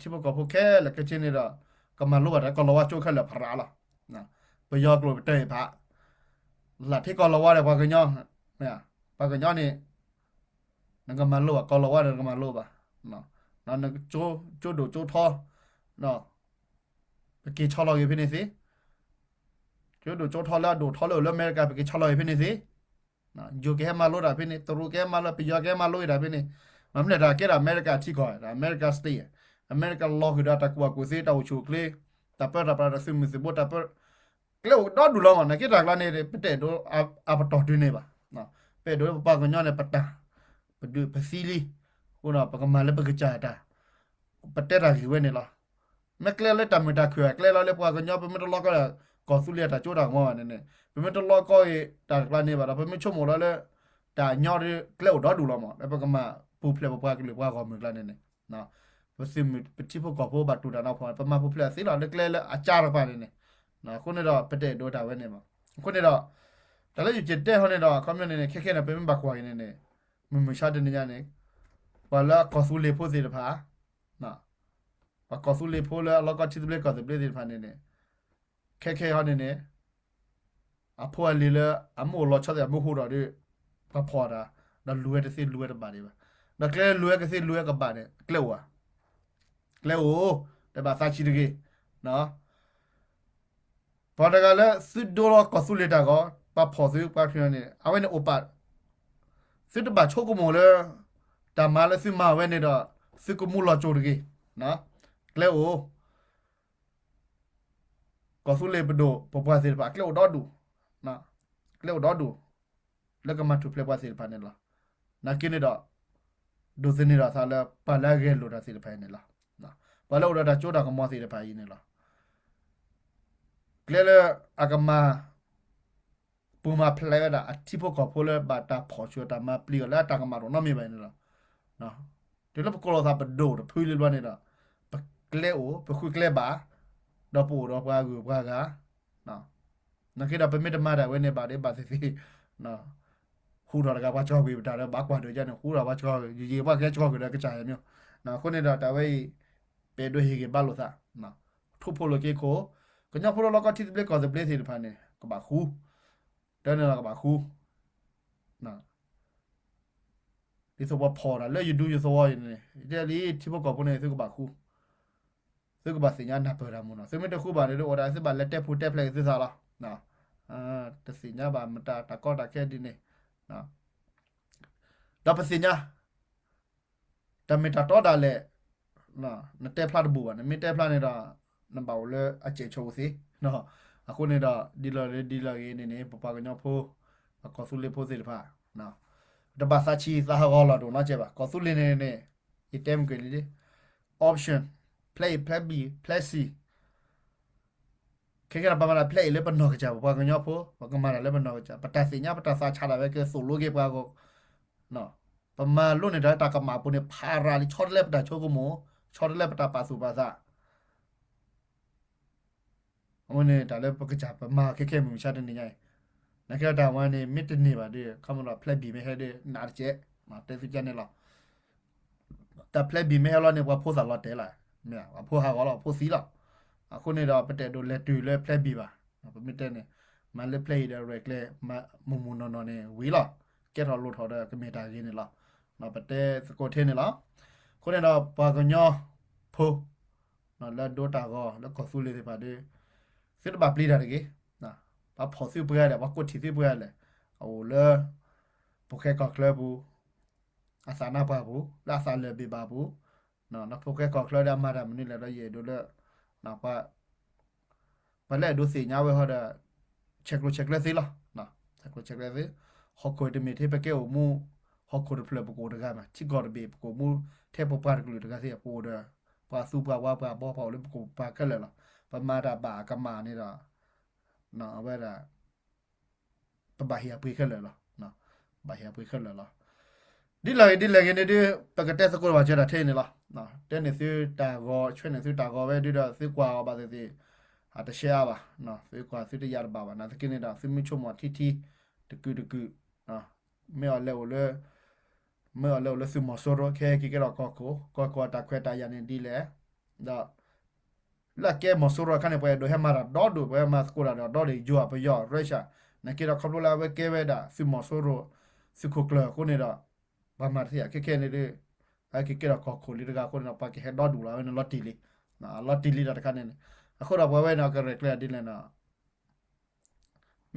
ထံဖိကီၢ်ဖိခဲလၢာ်ခဲဆ့န့ၣ်ဒီး ကမၤလိဘၣ်တၢ်ကီၢ်လီၤဝါကၠိခဲလၢာ်ဖရးလီၤ. ပယီၤကျိာ်ပတဲဖး လၢထံကီၢ်လီၤဝါဒီးပှၤကညီ, ပှၤကညီန့ၣ် နကမၤလိဘၣ် ကီၢ်လီၤဝါဒီးနကမၤလိဘၣ်, နကၠိဒိၣ်ကၠိထီ ပက့ၤဆီလီၤက့ၤဖဲန့ၣ်သ့, ကၠိဒိၣ်ကၠိထီလၢအဒိၣ်ထီလၢအိၣ်လၢအမဲရကၤ ပက့ၤဆီလီၤက့ၤဖဲန့ၣ်သ့ ယိၤကဟဲမၤလိတၢ်ဖဲန့ၣ် တရူးကဟဲမၤလိ ပယီၤကဟဲမၤလိတၢ်ဖဲန့ၣ်, မ့မ့ၢ်လၢတၢ်ကဲထီၣ်အမဲရကၤထံကီၢ် အမဲရကၤ state အမဲရကၤလီၤဃုာ်ဒီးတၢ်ကူၣ်ဘၣ်ကူၣ်သ့ တၢ်အိၣ်ဆူၣ်အိၣ်ချ့ တၢ်ပၢတၢ်ပြး တၢ်သုးမုၢ်သံၣ်ဘိ တၢ်ပၢ ကျဲအိၣ်ဒီဒူၣ်လီၤမး နာ်က့တၢ်ကျါန့ၣ် ပတအဲၣ်ဒိးအပတီၢ်တုၤန့ၣ်ဘၣ်. ပအဲၣ်ဒိးလၢပပှၤကညီန့ၣ် ပတၢ် ပဒုးပသံလံ, အဃိဒီးပကမၤလၢပကစၢ်တၢ် ပတဲတၢ်ဂ့ၢ်ဝဲန့ၣ်လီၤ. မ့ၢ်ကျဲလၢတၢ်မုာ်တၢ်ခုၣ် ကျဲလီၤလၢပှၤကညီ ပမ့ၢ်တလီကီ ကီၢ်သူလ့ၤအတၢ်စိတၢ်ကမီၤဘၣ်န့ၣ်န့ၣ် ပမ့ၢ်တလီကီအံၤတၢ်ကျါန့ၣ်ဘၣ်ဒီး ပမ့ၢ်ဆိကမိၣ်လီၤလၢ တၢ်ညီဒီးကျဲအိၣ်ဒီဒူၣ်လီၤမး လၢပကမၤပူၤဖျဲးပပှၤကလုာ်ပှၤဂီၢ်မုၢ်ကျါန့ၣ်န့ၣ် ပသုးမုၢ်ပထံဖိကီၢ်ဖိဘၣ်တူၢ်တၢ်နီၤဖီ ပမၤပူၤဖျဲးသ့လီၤလၢကျဲလၢအကါတကပၤန့ၣ်န့ၣ် အဃိန့ၣ်ဒီး ပတအဲၣ်ဒိးတၢ်ဝဲန့ၣ်ဘၣ်. အဃိန့ၣ်ဒီး တၢ်လၢယကတဲဟီန့ၣ်ဒီး ခီပညီန့ၣ်န့ၣ် ခဲခဲန့ၣ် ပမ့ၢ်ဘၣ်ကွၢ်က့ၤန့ၣ်န့ၣ် မုၢ်မုၢ်ဆါတနံၤညါန့ၣ် ပှၤလၢအကီၢ်သူလ့ၤဖိသ့ၣ်တဖၣ် ပှၤကီၢ်သူလ့ၤဖိလၢအလီၢ်ကီၢ်ထံသဘျ့ကီၢ်သဘျ့သ့ၣ်တဖၣ်န့ၣ်န့ၣ် ခဲခဲဟီန့ၣ်န့ၣ် အဖိအလံၤလၢအမ့ၢ်အိၣ်လီၤဆီသ့ၣ် အမ့ၢ်ဟူးဒီးဒီး ပှၤဖီၣ်တၢ် ဒီးလူၤဝဲတသ့လူၤဝဲတဘၣ်ဒံးဘၣ်. ဒီးကျဲလၢလူၤဝဲကသ့ လူၤဝဲကဘၣ်န့ၣ် ကျဲအိၣ်ဧါ. ကျဲအိၣ်, တဲဘၣ်သးဆံးတဂ့ၤ. ပှၤတဂၤလၢသုဒိလီၤကီၢ်သူလ့ၤတၢ်ဂီၤ, ပှၤဖီၣ်သု ပှၤဖံးန့ၣ် အဝဲန့ၣ်အိၣ်ပာ်, သုတဘၣ်ဆိကမိၣ်လၢ တၢ်မၤလၢသုမၤဝဲန့ၣ်ဒီး သုကမူလီၤစိၤတဂ့ၤ. ကျဲအိၣ်, ကီၢ်သူလ့ၤပဒိၣ်ပပှၢ်သ့ၣ်တဖၣ် ကျဲအိၣ်ဒီဒူၣ်, ကျဲအိၣ်ဒီဒူၣ် လၢကမၤထူၣ်ဖျဲးပှၤသ့ၣ်တဖၣ်န့ၣ်လီၤ. နာ်က့န့ၣ်ဒီး ဒိးသန့ၤဒီးသးလၢပှၤလၢအဂဲၤလိာ်တၢ်သ့ၣ်တဖၣ်အံၤန့ၣ်လီၤ. ပှၤလၢအိၣ်ဒီးတၢ်စိတၢ်ကမီၤသ့ၣ်တဖၣ်အံၤန့ၣ်လီၤ. ကျဲလၢအကမၤ ပူၤမၤဖျဲးဝဲဒၣ်အထံဖိကီၢ်ဖိလၢဘၣ်တၢ်ဖီၣ်ဆူၣ်တၢ်မၤပျံၤအီၤလၢအတၢ်ကမၣ်တအိၣ်နီတမံၤဘၣ်အံၤန့ၣ်လီၤ. တုၤလၢပကိးလီၤသးပဒိၣ်တဖုလံဘျီန့ၣ်ဒီး ပကျဲအိၣ် ပဃုကျဲဘၣ်, ဒီးပအိၣ်ဒီးပှၤဂုၤပှၤဂၤ, နာ်က့ဒီးပမ့ၢ်တမၤတၢ်ဝဲန့ၣ်ဘၣ်ဒ်ဘၣ်သ့ၣ်သ့ၣ် ဟူထီၣ်တဂၤပှၤစှီၤကွံာ်ပတၢ်ဒီးဘၣ်ကွၢ်ဒိၣ်ယါန့ၣ် ဟူထီၣ်ပှၤစှီၤကွံာ် ယယံာ်ပှၤကဟဲစှီၤကွံာ်ဒီးကစၢ်ယဲၢ်မ့ၢ်, အဃိန့ၣ်ဒီးတၢ်ဝဲအံၤ ပအဲၣ်ဒိးဟ့ၣ်ဂံၢ်ဘါလိာ်သး, ထူဖိလိာ်က့ၤခိၣ်, ကညီဖိလၢလီၢ်ကီၢ်ထံသဘျ့ကီၢ်သဘျ့သ့ၣ်တဖၣ်န့ၣ် ကဘၣ်ဃူ, တၢ်န့ၣ်လီၤကဘၣ်ဃူ ဒ်သိးပှၤဖီၣ်တၢ်လၢယဒူယသဝီအံၤန့ၣ် ယတဲလံထံဖိကီၢ်ဖိန့ၣ် သုကဘၣ်ဃူ, သုကဘၣ်သ့ၣ်ညါနၢ်ပၢၢ်တၢ်မူနီၤ, သုမ့ၢ်တဃူဘၣ်န့ၣ် အိၣ်ဒၣ်သုဘၣ်လဲၤတဲပူၤတဲဖျဲးက့ၤသုသးလီၤ. တသ့ၣ်ညါဘၣ်မတၤတၢ်ကီတၢ်ခဲဒ်န့ၣ်, ဒီးပသ့ၣ်ညါ တၢ်မ့ၢ်တၢ်တီဒၣ်လဲာ်, နတဲဖျါတဘူၣ်ဘၣ်, နမ့ၢ်တဲဖျါန့ၣ်ဒီး နဘၣ်အိၣ်လၢအစဲးဆိးအိၣ်သ့. အဃိန့ၣ်ဒီး ဒ်လဲၣ်ဒ်လဲၣ်ဂ့ၤန့ၣ်န့ၣ် ပပှၤကညီဖိ, ပကီၢ်သူလ့ၤဖိသ့ၣ်တဖၣ် တဘၣ်သးဆံးသးဟးဂီၤလီၤတအိၣ်နီတစဲးဘၣ်. ကီၢ်သူလ့ၤန့ၣ်န့ၣ် ယတဲမ့ၢ်ကွံာ်လံ option, ဖျဲး A, ဖျဲး B, ဖျဲး C. ခဲကဲဒီးပမၤတၢ်ဖျဲး A လၢပနီၢ်ကစၢ် ပပှၤကညီဖိ ပကမၤတၢ်လၢပနီၢ်ကစၢ် ပတၢ်သ့ၣ်ညါ ပတၢ်သးဆးဒၣ်ဝဲကသိၣ်လိက့ၤပှၤအဂီၢ်, ပမၤလိန့ၢ်တၢ်လၢတၢ်ကမၣ်အပူၤန့ၣ် ဖးရၤလံ ဆီတလဲပတၢ်ဆိကမိၣ်, ဆီတလဲပတၢ်ပာ်သူၣ်ပာ်သး အဝဲန့ၣ်တၢ်လၢပကစၢ်ပမၤခဲခဲမုၢ်မဆါတနံၤညါအံၤ, နာ်က့ဒီးတၢ်ဝဲန့ၣ် မ့ၢ်တန့ၢ်ဘၣ်ဒီး ခီမဒီးဖျဲး B မ့ၢ်ဟဲဒီး နးတကဲး, တဲသုကန့ၣ်လီၤ. တၢ်ဖျဲး B မ့ၢ်ဟဲလီၤန့ၣ် ပှၤဖိသၣ်လီၤတဲာ်လီၤ, မ့ၢ်ပှၤဖိဟးဂီၤလီၤ ဖိသံလီၤ. အဃိန့ၣ်ဒီး ပတအဲၣ်ဒိးလဲၤတုၤလၢဖျဲး B ဘၣ်. ပမ့ၢ်တဲန့ၣ် မၤလၢဖျဲး A ဒီးရဲၣ်ကျဲၤ မၤမုၢ်မုၢ်နီၢ်နီၢ်န့ၣ်ဝံၤလီၤ. ကဲထီၣ်လိၣ်ထီၣ်ဒီးကမ့ၢ်တၢ်ဂ့ၤန့ၣ်လီၤ. ပတဲသကိးထဲန့ၣ်လီၤ. အဃိန့ၣ်ဒီးပှၤကညီဖိ လၢဒိတၢ်ဂီၤလၢကီၢ်သူလ့ၤသ့ၣ်တဖၣ်ဒီး သုတဘၣ်ပျံၤတၢ်တဂ့ၤ. ပှၤဖီၣ်သုပှဲၤဒဲး ပှၤကိးထံၣ်သုပှဲၤဒဲး အအိၣ်လၢ ဖိၣ်ဃဲကီၢ်ချၢပူၤ အသးနါပှၢ်ပူၤ လၢအသးလၢာ်ဘ့ၣ်ဘၣ်ပူၤ, ဖိၣ်ဃဲကီၢ်ချၢဒီးအမၤတၢ်မနုၤလဲၣ်ဒီး ယအဲၣ်ဒိးလၢ ပှၤလၢအဲၣ်ဒိးသ့ၣ်ညါဝဲဟီဒီး ဆဲးကျိးဆဲးကျၢသ့လီၤ. ဆဲးကျိးဆဲးကျၢသ့, ဟီၣ်ခိၣ်တမ့ၢ်ထဲပကဲအိၣ်မူ ဟီၣ်ခိၣ်တဖျၢၣ်ပကအိၣ်တဂၤဘၣ်, ထံကီၢ်တဘ့ၣ်ပကအိၣ်မူ ထဲပပှၤတကလုာ်တဂၤသ့ ပအိၣ်ဒီး ပှၤသူပှၤဝါပှၤဘီ ပှၤအိၣ်လၢပကအိၣ်ပှၤခဲလၢာ်လီၤ. ပမၤတၢ်ဘၣ်အကမၣ်န့ၣ်ဒီး အဝဲဒၣ် ပဘၣ်ဟ့ၣ်အပှ့ၤခဲလၢာ်လီၤ. ပဘၣ်ဟ့ၣ်အပှ့ၤခဲလၢာ်လီၤ. ဒ်လဲၣ်ဂ့ၤဒ်လဲၣ်ဂ့ၤန့ၣ်ဒီး ပကတဲသကိးဘၣ်စၢၤတၢ်ထဲအံၤန့ၣ်လီၤ. တဲန့ၢ်သုတၢ်ဂီၤ ဆှၢန့ၢ်သုတၢ်ဂီၤဝဲဒ်ဒီး သုကွၢ်အီၤဘၣ်သ့ၣ်သ့ၣ် အတရှဲအါဘၣ်, သုကွၢ်သုတယာ်တဘၣ်ဘၣ်. နာ်သက့န့ၣ်ဒီး သုမ့ၢ်ဆိကမိၣ်ထံထံ တကုာ်တကုာ် မ့ၢ်အီၤလဲၤအိၣ်လၢ မ့ၢ်အီၤလဲၤအိၣ်လၢသုးမီၤစိရိၤ ခဲက့ၤကဲထီၣ်ကီၢ်ခိၣ်, ကီၢ်ခိၣ်အတၢ်ခွဲးတၢ်ယာ်န့ၣ်ဒ်လဲၣ်, ဒီး လၢအကဲမီၤစိရိၤအခါန့ၣ် ပှၤအဲၣ်ဒိးဟဲမၤတၢ်ဒီဒူၣ် ပှၤဟဲမၤသကိးတၢ်ဒီးဒီဒူၣ် ယိၤ ပယီၤ Russia, နာ်က့ဒီးခီဖျိလၢအဝဲကဲဝဲဒၣ်သုးမီၤစိရိၤ သုးခိၣ်ကျၢၢ်အဃိန့ၣ်ဒီး ပှၤမၤတသ့အခဲခဲန့ၣ်ဒီး အက့ၤကဲထီၣ်ကီၢ်ခိၣ်လံတဂၤအဃိန့ၣ်ဒီး ပှၤကဟဲဒီဒူၣ်လီၤ အဝဲန့ၣ်လီၤတံၢ်လံ, လီၤတံၢ်လံဒီးတခါန့ၣ်န့ၣ်, အဃိဒီးပှၤဝဲန့ၣ် အကရဲၣ်ကျဲၤဒ်လဲၣ်န့ၣ်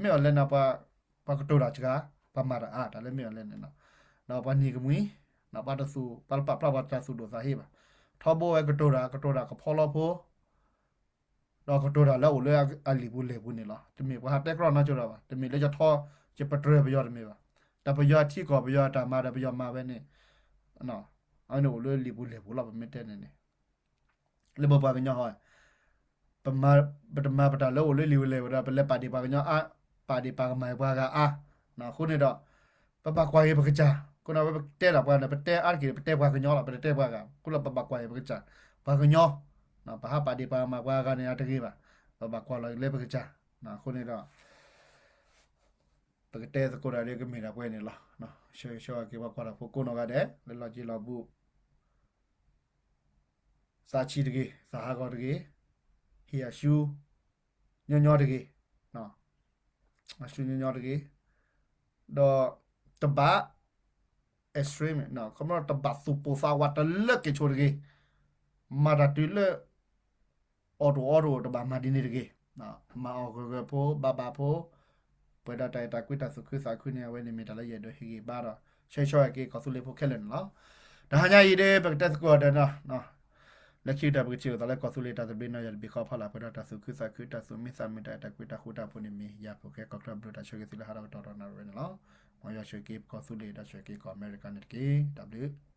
မ့ၢ်အီၤလဲၣ်န့ၣ် ပှၤကတိၤတၢ်စှၤ, ပှၤမၤတၢ်အါ တၢ်လၢမ့ၢ်အီၤလဲၣ်န့ၣ်, ဒီးပှၤနံၤကမှံ, ပှၤတသူၣ် ပှၤလၢပာ်ဖျါပှၤတၢ်သူၣ်ဒိၣ်သးဟ့ဘၣ်, ထီဘိဝဲကတိၤတၢ် ကတိၤတၢ်ကဖီလီဖိ, ဒီးကတိၤတၢ်လၢအအိၣ်လၢအလံာ်ပူၤလဲၢ်ပူၤန့ၣ်လီၤ. တမ့ၢ်ပှၤဟးတဲကြီနီကၠိတၢ်ဘၣ်, တမ့ၢ်လၢယထီ ယပတြၢၤပယီၤတမ့ၢ်ဘၣ်, တၢ်ပယီၤထံကီၢ်ပယီၤတၢ်မၤဒီးပယီၤမၤဝဲန့ၣ်, အဝဲန့ၣ်အိၣ်လၢလံာ်ပူၤလဲၢ်ပူၤလီၤ ပမ့ၢ်တဲန့ၣ်န့ၣ် လၢပပှၤကညီဟီ, ပတမၤပတၢ်လၢအိၣ်လၢလံာ်ပူၤလဲၢ်ပူၤဒီး ပလဲၤပာ်ဒ့ၣ်ပှၤကညီအါ, ပာ်ဒ့ၣ်ပာ်ကမၣ်ပှၤဂၤအါ, အဃိန့ၣ်ဒီး ပဘၣ်ကွၢ်က့ၤပကစၢ်, အဃိန့ၣ် ပတဲဒၣ်ပှၤန့ၣ် ပတဲအါတက့ၢ် ပတဲပှၤကညီလီၤ ပတတဲပှၤဂၤ, အဃိဒီးပဘၣ်ကွၢ်က့ၤပကစၢ်, ပှၤကညီ, ပဟးပာ်ဒ့ၣ်ပာ်ကမၣ်ပှၤဂၤန့ၣ် အတဂ့ၤဘၣ်, ပဘၣ်ကွၢ်လီၤက့ၤလၢပကစၢ်, အဃိန့ၣ်ဒီး ပကတဲသကိးတၢ်လၢကမ့ၢ်ဒၣ်ပှဲၤန့ၣ်လီၤ. ဆၢဂ့ၤဆၢဝါက့ၤပှၤကွၢ်တၢ်ဖိကိးနီၢ်ဂၤဒဲး လၢလီၢ်က့လီၢ်ဘူး, သးဆံးတဂ့ၤ, သးဟးဂီၤတဂ့ၤ, ဟ့ၣ်အဆူညီညီတဂ့ၤ, အဆူညီညီတဂ့ၤ, ဒီးတဘၣ် extreme န့ၣ် ခီဖျိတဘၣ်သူၣ်ပိၢ်သးဝးတလၢက့ၤဆိတဂ့ၤ, မၤတၢ်တုၤလၢ အီၣ်တအိၣ်အီတအိၣ်တဘၣ်မၤဒ်န့ၣ်တဂ့ၤ, မၤအီၣ်ဂၢၢ်ဂၢၢ်ဖိ ဘၣ်ဘၣ်ဖိ, ပှဲၤဒီးတၢ်အဲၣ်တၢ်ကွံတၢ်သူၣ်ခုသးခုန့ၣ် အဝဲန့ၣ်မ့ၢ်တၢ်လၢယအဲၣ်ဒိးဟ့ၣ်ဂံၢ်ဘါဒီး ဆၢဂ့ၤဆၢဝါက့ၤကီၢ်သူလ့ၤဖိခဲလၢာ်န့ၣ်လီၤ. တဟါညါအံၤဒီး ပကတဲသကိးဒီး လၢခံကတၢၢ်ပကထံၣ်လိာ်သးလၢကီၢ်သူလ့ၤတၢ်သဘျ့နီၢ်ယီၢ်တဘ့ၣ်ဃီဖီလာ် ပှဲၤဒီးတၢ်သူၣ်ခုသးခု တၢ်သူၣ်မံသးမုာ် တၢ်အဲၣ်တၢ်ကွံတၢ်ဃူတၢ်ဖိးန့ၣ်မ့ၢ် ယၤဖိၣ်ဃဲကီၢ်ချၢဘျုးတၢ်ဆၢဂ့ၤသုလၢဟါဒီးကတီၢ်ဒီးနၣ်ရံၣ်ဝဲန့ၣ်လီၤ. မ်ယွၤဆိၣ်ဂ့ၤက့ၤကီၢ်သူလ့ၤ ဒီးဆိၣ်ဂ့ၤက့ၤကီၢ်အမဲရကၤန့ၣ်တက့ၢ်. တၢ်ဘျုး